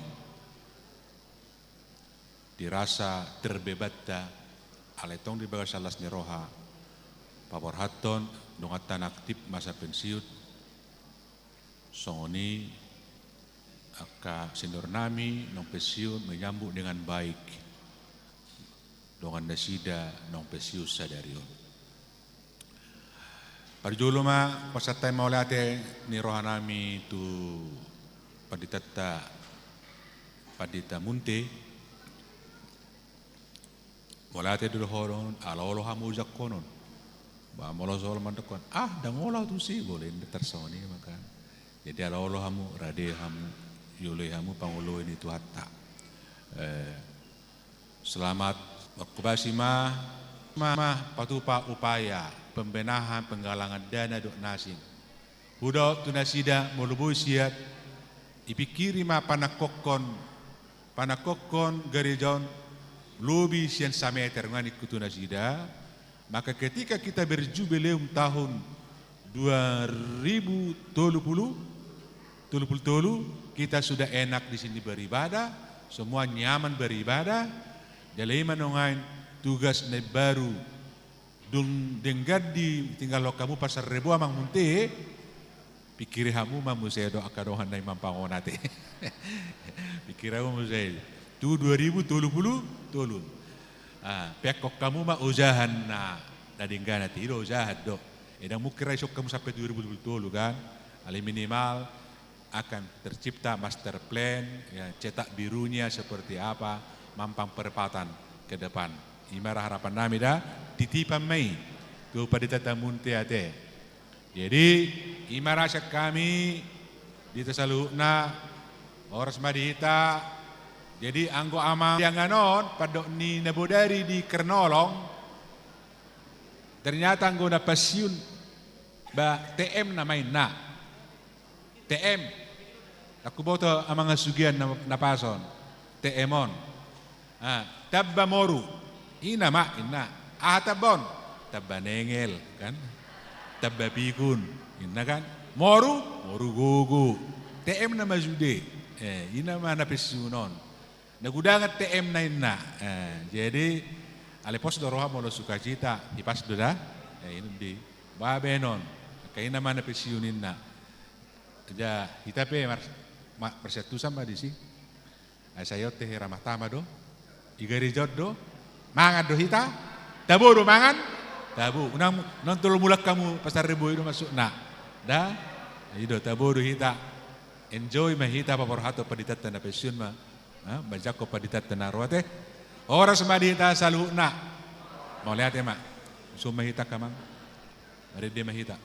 di rasa terbebanta, alai tong di bagasan las ni roha paborhathon donganta na aktif masa pensiun. Songon i angka senior nami naung pensiun menyambut dengan baik dongan nasida naung pensiun sadari on. Parjolo ma pasahat hami mauliate ni rohanami tu panditanta, Pandita Munte. Mauliate do dohonon, ala olo hamu ojahon on. Ba molo so olo mandokkon, ah, ndang olo au tusi, boi ndang tarsongon i ma kan. Jadi ala olo hamu, rade hamu, dioloi hamu pangoloi ni Tuhanta. Eh, selamat marhobasi ma, ma, ma, patupa upaya pembenahan penggalangan dana dohot na asing. Hudok tu nasida molo boi siat, dipingkiri ma panangkokhon, panangkokhon gareja on lobi sian sameter, nunga ningku tu nasida. Maka ketika kita berjubileum tahun dua ribu tolu puluh, tolu puluh tolu, kita sudah enak di sini beribadah, semua nyaman beribadah. Jala i ma nuaeng tugas na baru. Dung denggan ditinggalhon hamu Pasaribu, Amang Munte, pingkiri hamu ma muse do angka dongan na i mampangonate. Pingkiri hamu muse tu dua ribu tolu puluh tolu. Ah, peakhon hamu ma ojahan na, na denggan ate, i do ojahan do. Ndang mungkin ra dison hamu sampe dua ribu tolu puluh tolu kan. Alai minimal akan tercipta master plan, ya, cetak birunya seperti apa, mampang perempatan ke depan. I ma ra harapan nami da, titipan ma i tu Pandita Munte ate. Jadi, i ma ra sian hami di hita saluhutna, horas ma di hita. Jadi, anggo amang siangan on, pandok ni na bodari di Kernolong, ternyata anggo na pensiun, ba T M na ma inna. T M. Ndang huboto amang hasugian na, na pas on. T M on. Ah, tamba moru. I na ma inna. Aha tamba on? Tamba nengel, kan? Tamba pikun. Inna kan? Moru, moru gogo. T M na ma sude. Eh, i na ma na pensiun on. Na gudangan T M na inna. Eh, jadi, alai pos do roha molo sukacita, hipas do da. Eh, i na di. Baen on. Angka i na ma na pensiun inna. Jadi, hita pe mar-, ma-, marsiantusan ma disi. Ai sai on tehe ra ma tama do. I gareja on do. Mangan do hita. Tabo do mangan. Tabo. Unang, unang tolu mulak hamu Pasaribu i do masukna. Da. I do, tabo do hita. Enjoy ma hita paborhathon panditanta na pensiun ma. Ha, manjangkon panditanta na ro ate. Horas ma di hita saluhutna. Mauliate ma. Suhut ma hita amang. Marende ma hita.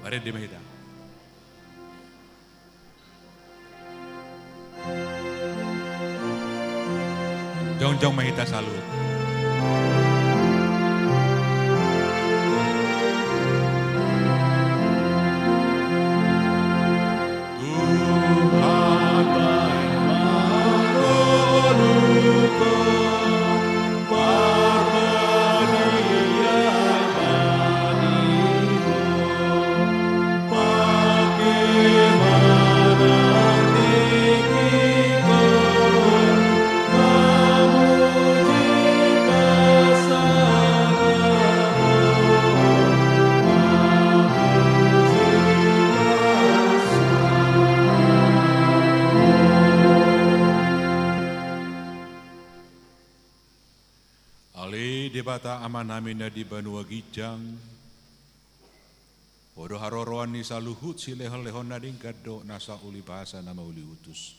Marende ma hita. Jongjong ma hita saluhut. Debata Amanami na di banua ginjang, Ho do haroroan ni saluhut silehonlehon na denggan dohot nasa ulibasa na mauliutus.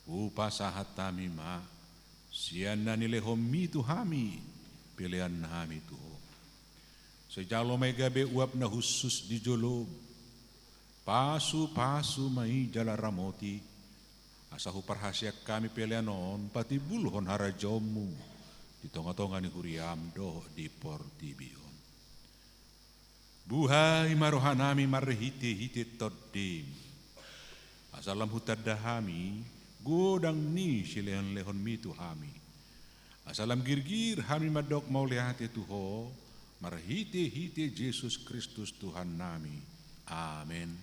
Hupasahat hami ma, sian na nilehonMi tu hami, pelean nami tu Ho. Sai jalo ma i gabe uap na hushus di joloM. Pasupasu ma i jala ramoti, asa huparhaseang hami pelean on patimbulhon harajaonMu di tongatonga ni huriaM dohot di portibi on. Buhai ma rohanami marhitehite TondiM, asa lam hutanda hami godang ni silehonlehonMi tu hami. Asa lam girgir hami mandok mauliate tu Ho, marhitehite Jesus Kristus Tuhannami. Amen.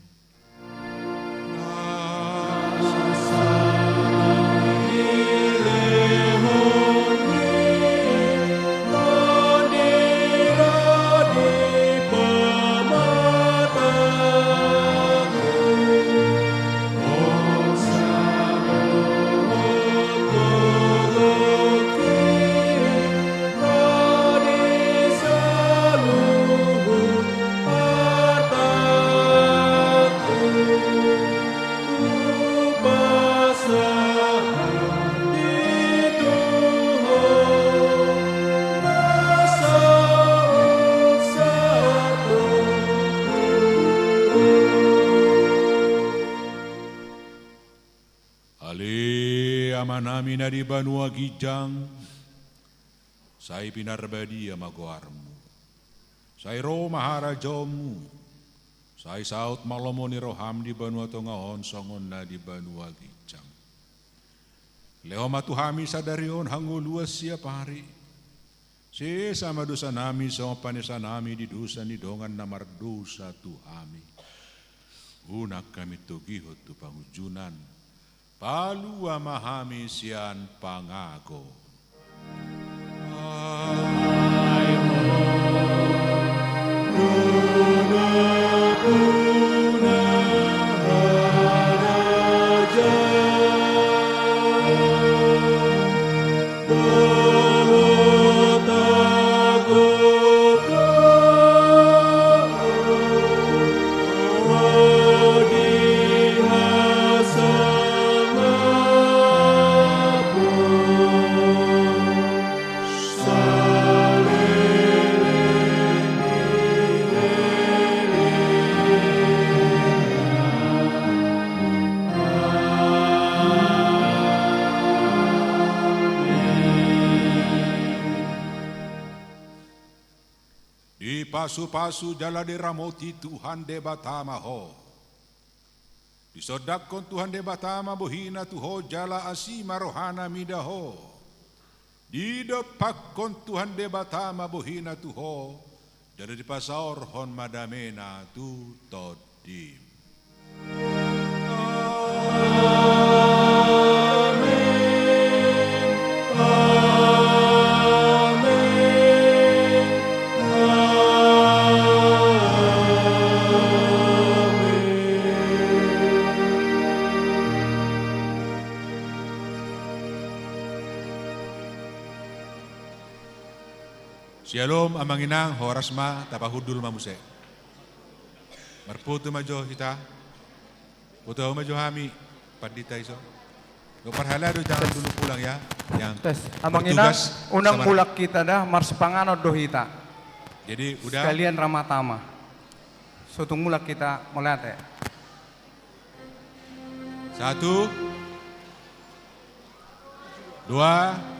Ale Amanami na di banua ginjang, sai pinarbadia ma goarMu. Sai ro ma harajaonMu. Sai saut ma lomo ni rohaM di banua tonga on songon na di banua ginjang. Lehon ma tu hami sadari on hangoluan siapari. Sesa ma dosanami songon panesanami di dosa ni dongan na mardosa tu hami. Unang hami togihon tu pangunjunan. Palua ma hami sian pangago. Dipasupasu jala diramoti Tuhan Debata ma ho. Disondangkon Tuhan Debata ma bohina tu ho jala asi ma rohana mida ho. Didompakkon Tuhan Debata ma bohina tu ho, jala dipasaorhon ma damena tu tondim. Amen. Amen. Amen. Syalom, amang inang, horas ma, tapahundul ma muse. Marfoto ma jo hita. Foto ma jo hami, pandita iso. Dohot parhalado, jangan dulu pulang ya. Yang tes. Amang inang, bertugas, unang mulak hita da, marsipanganon do hita. Jadi, udah. Sekalian ra ma tama. So tung mulak hita, mauliate. Satu. Dua.